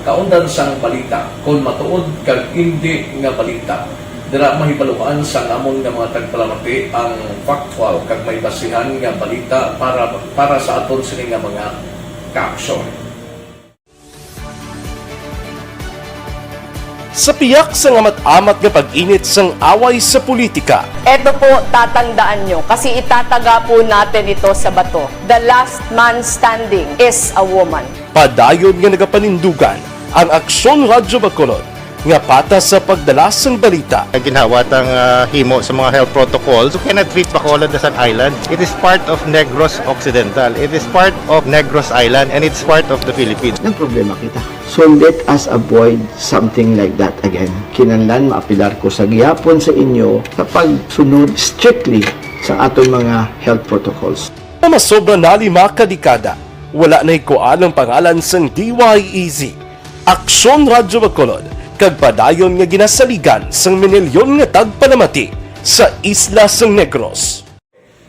kaundan sang balita, kon matuod kag indi nga balita. Dira mahibaluan sang amon nga mga tagpalamati ang factual kag may basihan nga balita para, para sa aton sini nga mga kaaksyon. Sa piyak sang amat-amat nga pag-init sang away sa politika, Eto po, tatandaan nyo, kasi itataga po natin ito sa bato. The last man standing is a woman. Padayon nga nagapanindugan ang Aksyon Radyo Bacolod nga patas sa pagdala sang balita. Ginhawat ang, ah, himo sa mga health protocols. You cannot treat Bacolod as an island. It is part of Negros Occidental. It is part of Negros Island, and it's part of the Philippines. Nagproblema kita. So let us avoid something like that again. Kinahanglan maapelar ko sa gihapon sa inyo sa pagsunod strictly sa aton mga health protocols. Nga masobra na lima ka dekada, wala nahikuan ang pangalan sang D Y E Z, Aksyon Radyo Bacolod, kag padayon nga ginasaligan sang minilyon nga tagpalamati sa isla sang Negros.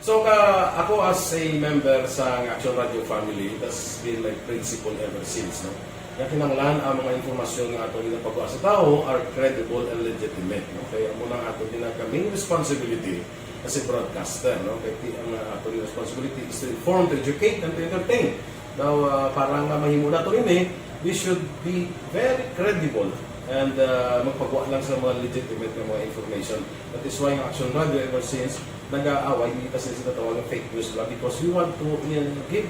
So, ka, ako as a member sa Action Radio family, that's been my principle ever since, no? Nga kinahanglan ang mga impormasyon nga ato ginapagawa sa tawo are credible and legitimate, no? Kaya amo nang ato ginaka main responsibility as a broadcaster, no? Kay ti-, ang, uh, ato responsibility is to inform, to educate, and to entertain. Now, uh, para nga mahimo nato ini, we should be very credible and, uh, magpagawa lang sa mga legitimate nga mga information. That is why ang Action Radio ever since nag-aaway, hindi kasi sila tawag ng fake news lang because we want to, uh, give,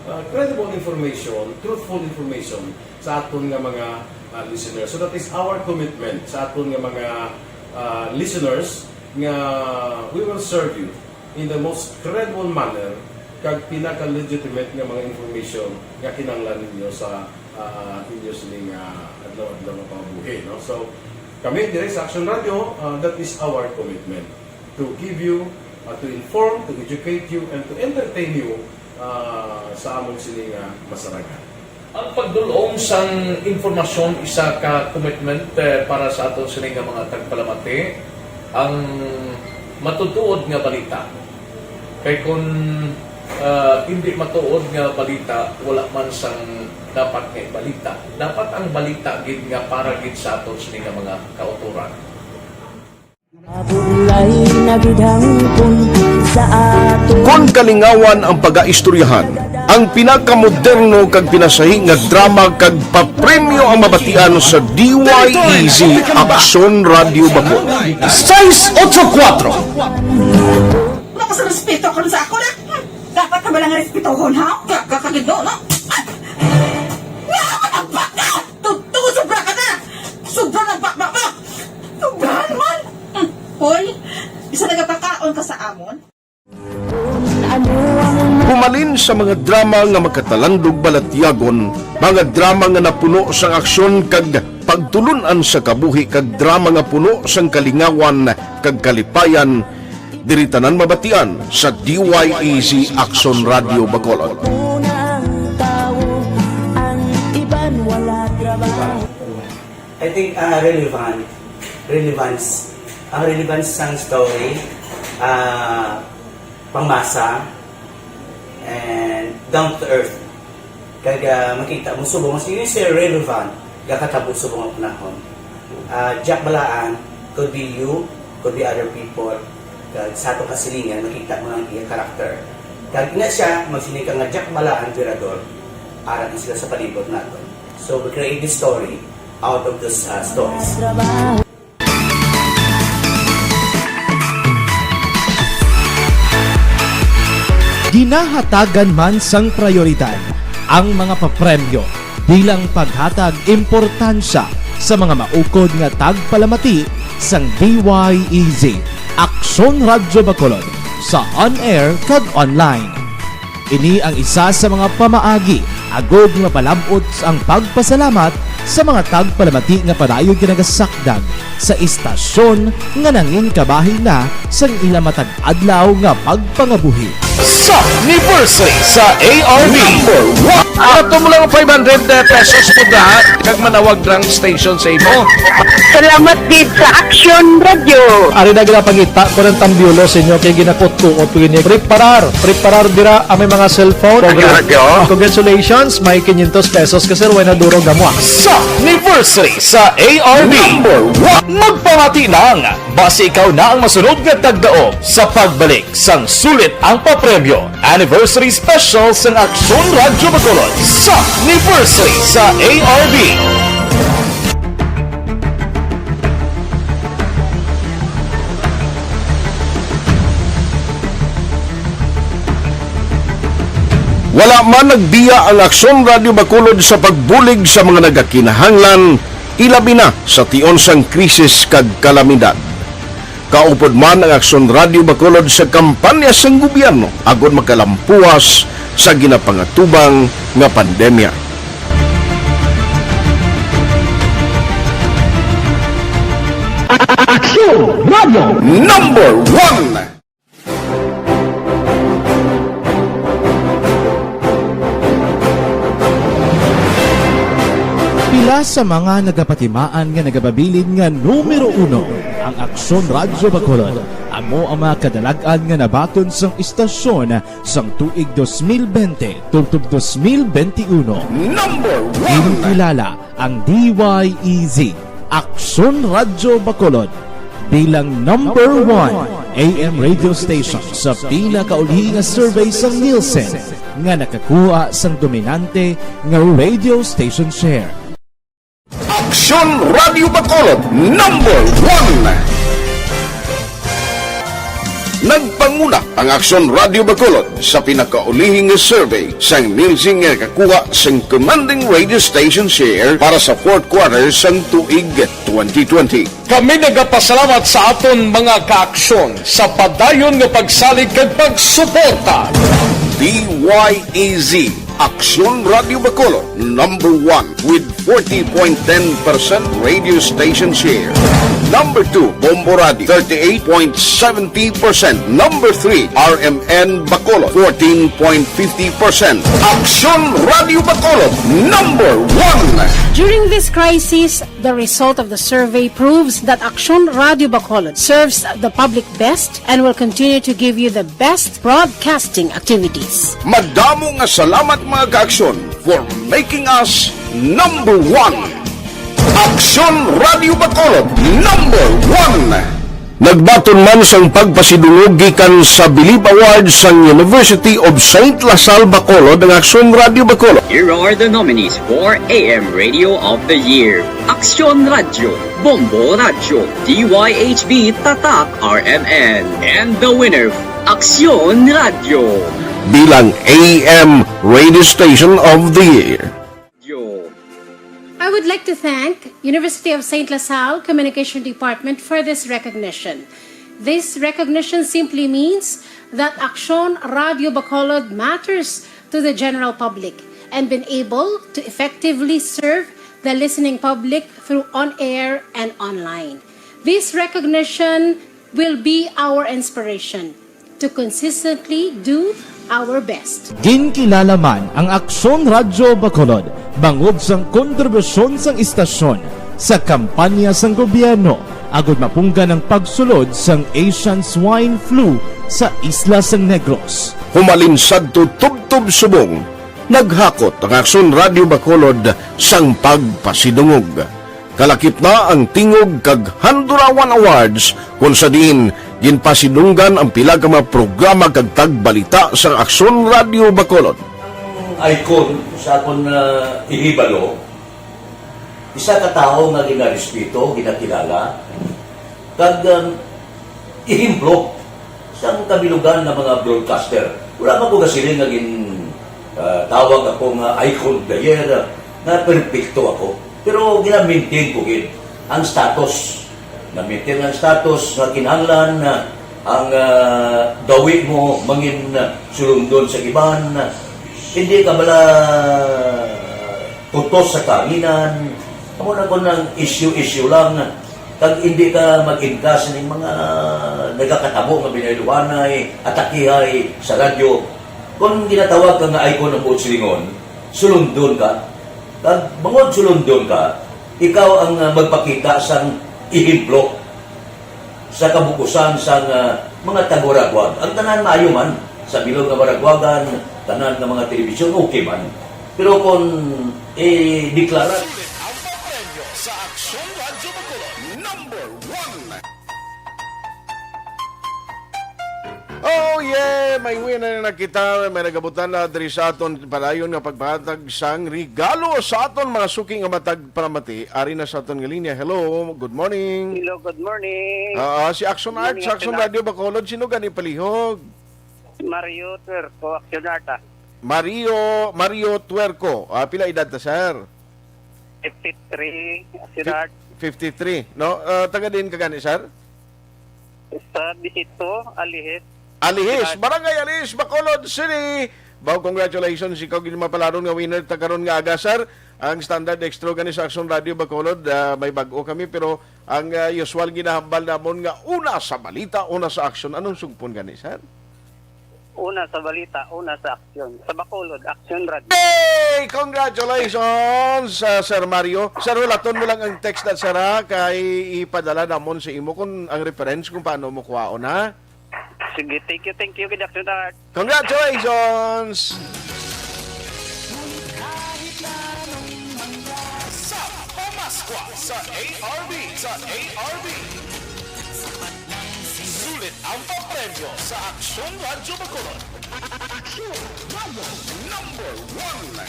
uh, credible information, truthful information sa aton nga mga, uh, listeners. So that is our commitment sa aton nga mga, uh, listeners nga we will serve you in the most credible manner kag pinaka-legitimate nga mga information nga kinahanglan ninyo sa, ah, inyo sining, ah, adlaw-adlaw nga pangabuhi, no? So, kami diri sa Action Radio, ah, that is our commitment to give you, ah, to inform, to educate you, and to entertain you, ah, sa amon sini nga masarangan. Ang pagdul-ong sang impormasyon isa ka commitment, eh, para sa aton sini nga mga tagpalamati, ang matutuod nga balita. Kay kun, ah, indi matuod nga balita, wala man sang dapat nga ibalita. Dapat ang balita gid nga para gid sa aton sini nga mga kautoran. Mabulay na gid hangpon sa aton. Kon kalingawan ang pagaistoryahan, ang pinakamoderno kag pinasahi nga drama kag papremyo ang mabatian sa D Y E Z Aksyon Radio Bacolod. Sais otso kuwatro. Wala ka sa respeto karon sa ako na. Dapat ka ba lang respetohon, ha? Ka, ka, kagindo, no? Ay! Nga, matagpak ka! Totoo, sobra ka na! Sobra ng bakbak mo! Sobrahan man! Hmm. Hoy, isa nagapakaon ka sa amon? Humalin sa mga drama nga magkatalandog balatyagon, mga drama nga napuno sang aksyon kag pagtulun-an sa kabuhi kag drama nga puno sang kalingawan kag kalipayan, diri tanan mabatian sa D Y E Z Aksyon Radio Bacolod. I think, ah, relevant, relevance, ang relevance sang story, ah, pangmasa, and down to earth. Kag, ah, makita mo subong, mas yun siya relevant, gakatabo subong ang panahon. Ah, Jack Balaan, could be you, could be other people. Kag sa atong kasilingan, makita mo ang iya character. Kag ina siya, magsiling ka nga Jack bala ang emperador, arat na sila sa palibot naton. So, we create this story out of those, uh, stories. Ginahatagan man sang prayoridad ang mga papremyo bilang paghatag importansya sa mga maukod nga tagpalamati sang D Y E Z, Aksyon Radyo Bacolod, sa on-air kag online. Ini ang isa sa mga pamaagi agod nga mapalab-ot ang pagpasalamat sa mga tagpalamati nga padayon nga nagasakdag sa istasyon nga nangin kabahin na sang ila matag adlaw nga pagpangabuhi. Sa anniversary sa A R B. Number one. Ato mo lang five hundred pesos mo da, kag manawag lang station sa imo. Salamat gid sa Aksyon Radyo. Ari na ginapangita ko ng tambyulo sa inyo kay ginakutkuot ko ini. Preparar, preparar dira ang may mga cellphone. Radyo. Congratulations, may quinientos pesos ka, sir, way na duro gamwa. Sa anniversary sa A R B. Number one. Magpamati lang, basi ikaw na ang masunod nga tagdaog sa pagbalik sang sulit ang papremyo. Anniversary Special sang Aksyon Radyo Bacolod sa anniversary sa A R B. Wala man nagbiya ang Aksyon Radyo Bacolod sa pagbulig sa mga nagakinahanglan, ilabi na sa tion sang krisis kag kalamidad. Kaupod man ang Aksyon Radyo Bacolod sa kampanya sang gobyerno agod makalampuas sa ginapangatubang nga pandemya. Aksyon Radyo Number One. Pila sa mga nagapatimaan nga nagapabilin nga numero uno ang Aksyon Radyo Bacolod, amo ang mga kadalag-an nga nabaton sang istasyon sang tuig dos mil bente tubtob dos mil bente uno. Number one. Ginkilala ang D Y E Z, Aksyon Radyo Bacolod, bilang number one A M radio station sa pinakauli nga survey sang Nielsen nga nakakuha sang dominante nga radio station share. Aksyon Radyo Bacolod, number one. Nagpanguna ang Aksyon Radyo Bacolod sa pinakaulihi nga survey sang Nielsen nga nakakuha sing commanding radio station share para sa fourth quarter sang tuig twenty twenty. Kami nagapasalamat sa aton mga kaaksyon sa padayon nga pagsalig kag pagsuporta. D Y E Z, Aksyon Radyo Bacolod, number one with forty point ten percent radio station share. Number two, Bombo Radio, thirty-eight point seventy percent. Number three, R M N Bacolod, fourteen point fifty percent. Aksyon Radyo Bacolod, number one. During this crisis, the result of the survey proves that Aksyon Radyo Bacolod serves the public best and will continue to give you the best broadcasting activities. Madamo nga salamat, mga kaaksyon, for making us number one. Aksyon Radyo Bacolod, number one. Nagbaton man sang pagpasidungog gikan sa Bilib Awards sang University of Saint La Salle Bacolod ang Aksyon Radyo Bacolod. Here are the nominees for A M Radio of the Year: Aksyon Radyo, Bombo Radyo, D Y H B Tatak R M N, and the winner, Aksyon Radyo, bilang A M Radio Station of the Year. I would like to thank University of Saint La Salle Communication Department for this recognition. This recognition simply means that Aksyon Radyo Bacolod matters to the general public and been able to effectively serve the listening public through on-air and online. This recognition will be our inspiration to consistently do our best. Ginkilala man ang Aksyon Radyo Bacolod bangod sang kontribusyon sang istasyon sa kampanya sang gobyerno agud mapunggan ang pagsulod sang Asian Swine Flu sa isla sang Negros. Humalin sadto tubtob subong, naghakot ang Aksyon Radyo Bacolod sang pagpasidungog. Kalakip na ang Tingog kag Handurawan Awards, kung sa diin Ginpasidunggan ang pila ka mga programa kag tagbalita sa Aksyon Radio Bacolod. Ang icon sa akon, ah, ihibalo, isa ka tawo nga ginarespeto, ginakilala, kag, um, ehemplo sang kabilugan nga mga broadcaster. Wala man ko gasiling nga gin-, ah, tawag ako nga icon of the year, ah, nga perpekto ako. Pero gina-maintain ko gid ang status. Na-maintain ang status nga kinahanglan na ang, ah, gawi mo mangin, ah, sulundon sa iban. Hindi ka bala tutos sa kahanginan. Amo na kon ang issue-issue lang. Kag hindi ka mag-ingkas ning mga nagakatabo nga binayluhanay, atakihay sa radyo. Kon ginatawag ka nga icon ang buot silingon, sulundon ka. Kag bangod sulundon ka, ikaw ang, ah, magpakita sang ehemplo sa kabukusan sang, ah, mga tagwaragwag. Ang tanan maayo man, sa bilog nga waragwagan, tanan nga mga telebisyon, okay man. Pero kung i-deklara Sulit ang papremyo sa Aksyon Radyo Bacolod, number one. Oh yeah! May winner na kita. May nagabutan na diri sa aton padayon nga pagpahatag sang regalo sa aton mga suki nga matag palamati. Ari na sa aton nga linya. Hello, good morning. Hello, good morning. Ah, si Action Good morning, Art, sa Action Action Art. Radio Bacolod. Sino gani palihog? Mario Tuerco, Action Art, ah. Mario, Mario Tuerco. Ah, pila edad ta, sir? Fifty-three, Action Art. Fifty-three, no? Ah, taga din ka gani, sir? Sa Bisito, Alihis. Alihis, Sir. Barangay Alihis, Bacolod City. Baw, congratulations, ikaw gid mapalaron nga winner ta karon nga aga, sir. Ang standard extra gani sa Action Radio Bacolod, ah, may bag-o kami, pero ang, ah, usual ginahambal namon nga una sa balita, una sa aksyon. Anong sugpon gani, sir? Una sa balita, una sa aksyon. Sa Bacolod, Action Radio. Hey! Congratulations, ah, Sir Mario. Sir, hulaton mo lang ang text na, sir, ha? Kay ipadala namon sa imo kung ang reference kung paano mo kuhaon, ha? Sige, thank you, thank you, good afternoon. Congratulations! Sa Pamaskwa sa A R B, sa A R B. Sulit ang papremyo sa Aksyon Radyo Bacolod. Aksyon Radyo number one.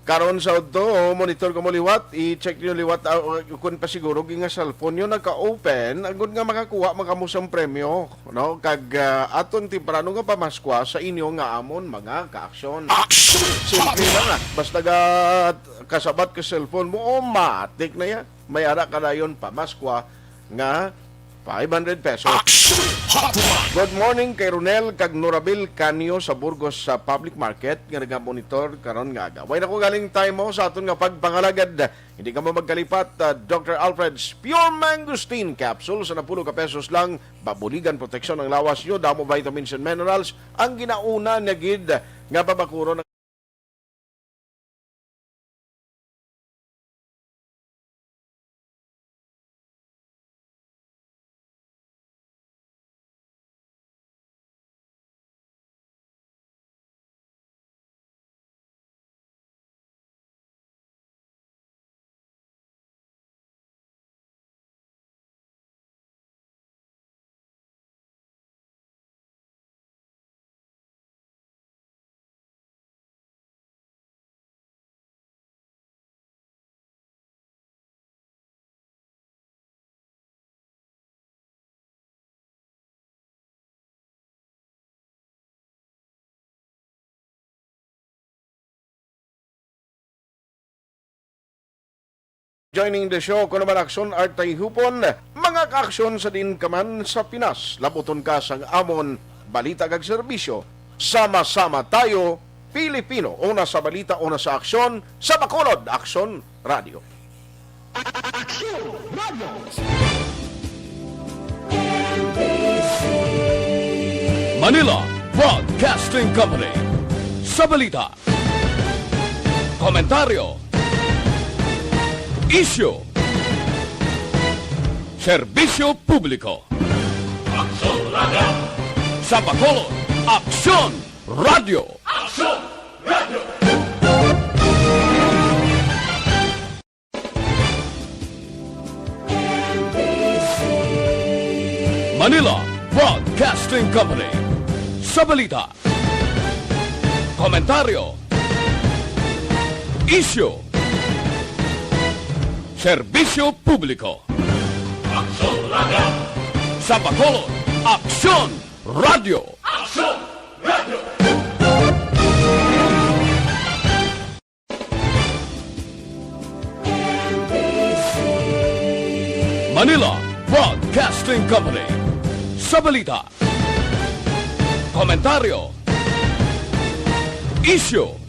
Karon sa udto, monitor kamo liwat, i-check niyo liwat, ah, kung pasiguro nga cellphone niyo naka-open, agud nga makakuha man kamo sang premyo, no? Kag, ah, aton temprano nga pamaskwa sa inyo nga amon mga kaaksyon. Aksyon! Simple lang, ah. Basta ga-, kasabat ka cellphone mo, o matik na yan. May ara ka dayon pamaskwa nga five hundred pesos. Action Hotline! Good morning kay Ronel kag Norabel Canio sa Burgos sa Public Market nga nagamonitor karon nga aga. Way na ko galing time mo sa aton nga pagpangalagad. Hindi ka mo magkalipat, ah, Doctor Alfred's Pure Mangosteen Capsule sa napulo ka pesos lang. Babuligan proteksyon ang lawas nyo, damo vitamins and minerals. Ang ginauna na gid nga pabakuron Joining the show, kuno man Aksyon Art Tayhupon, mga kaaksyon sa diin ka man sa Pinas, labuton ka sang amon balita kag serbisyo. Sama-sama tayo, Pilipino, una sa balita, una sa aksyon, sa Bacolod, Aksyon Radio. Aksyon Radio. Manila Broadcasting Company. Sa balita, komentaryo, isyu, serbisyo publiko. Aksyon Radio. Sa Bacolod, Aksyon Radio. Aksyon Radio. Manila Company. Sa balita, komentaryo, isyu, serbisyo publiko. Aksyon Radio! Sa Bacolod, Aksyon Radio! Aksyon Radio! Manila Broadcasting Company. Sa balita, komentaryo, isyu,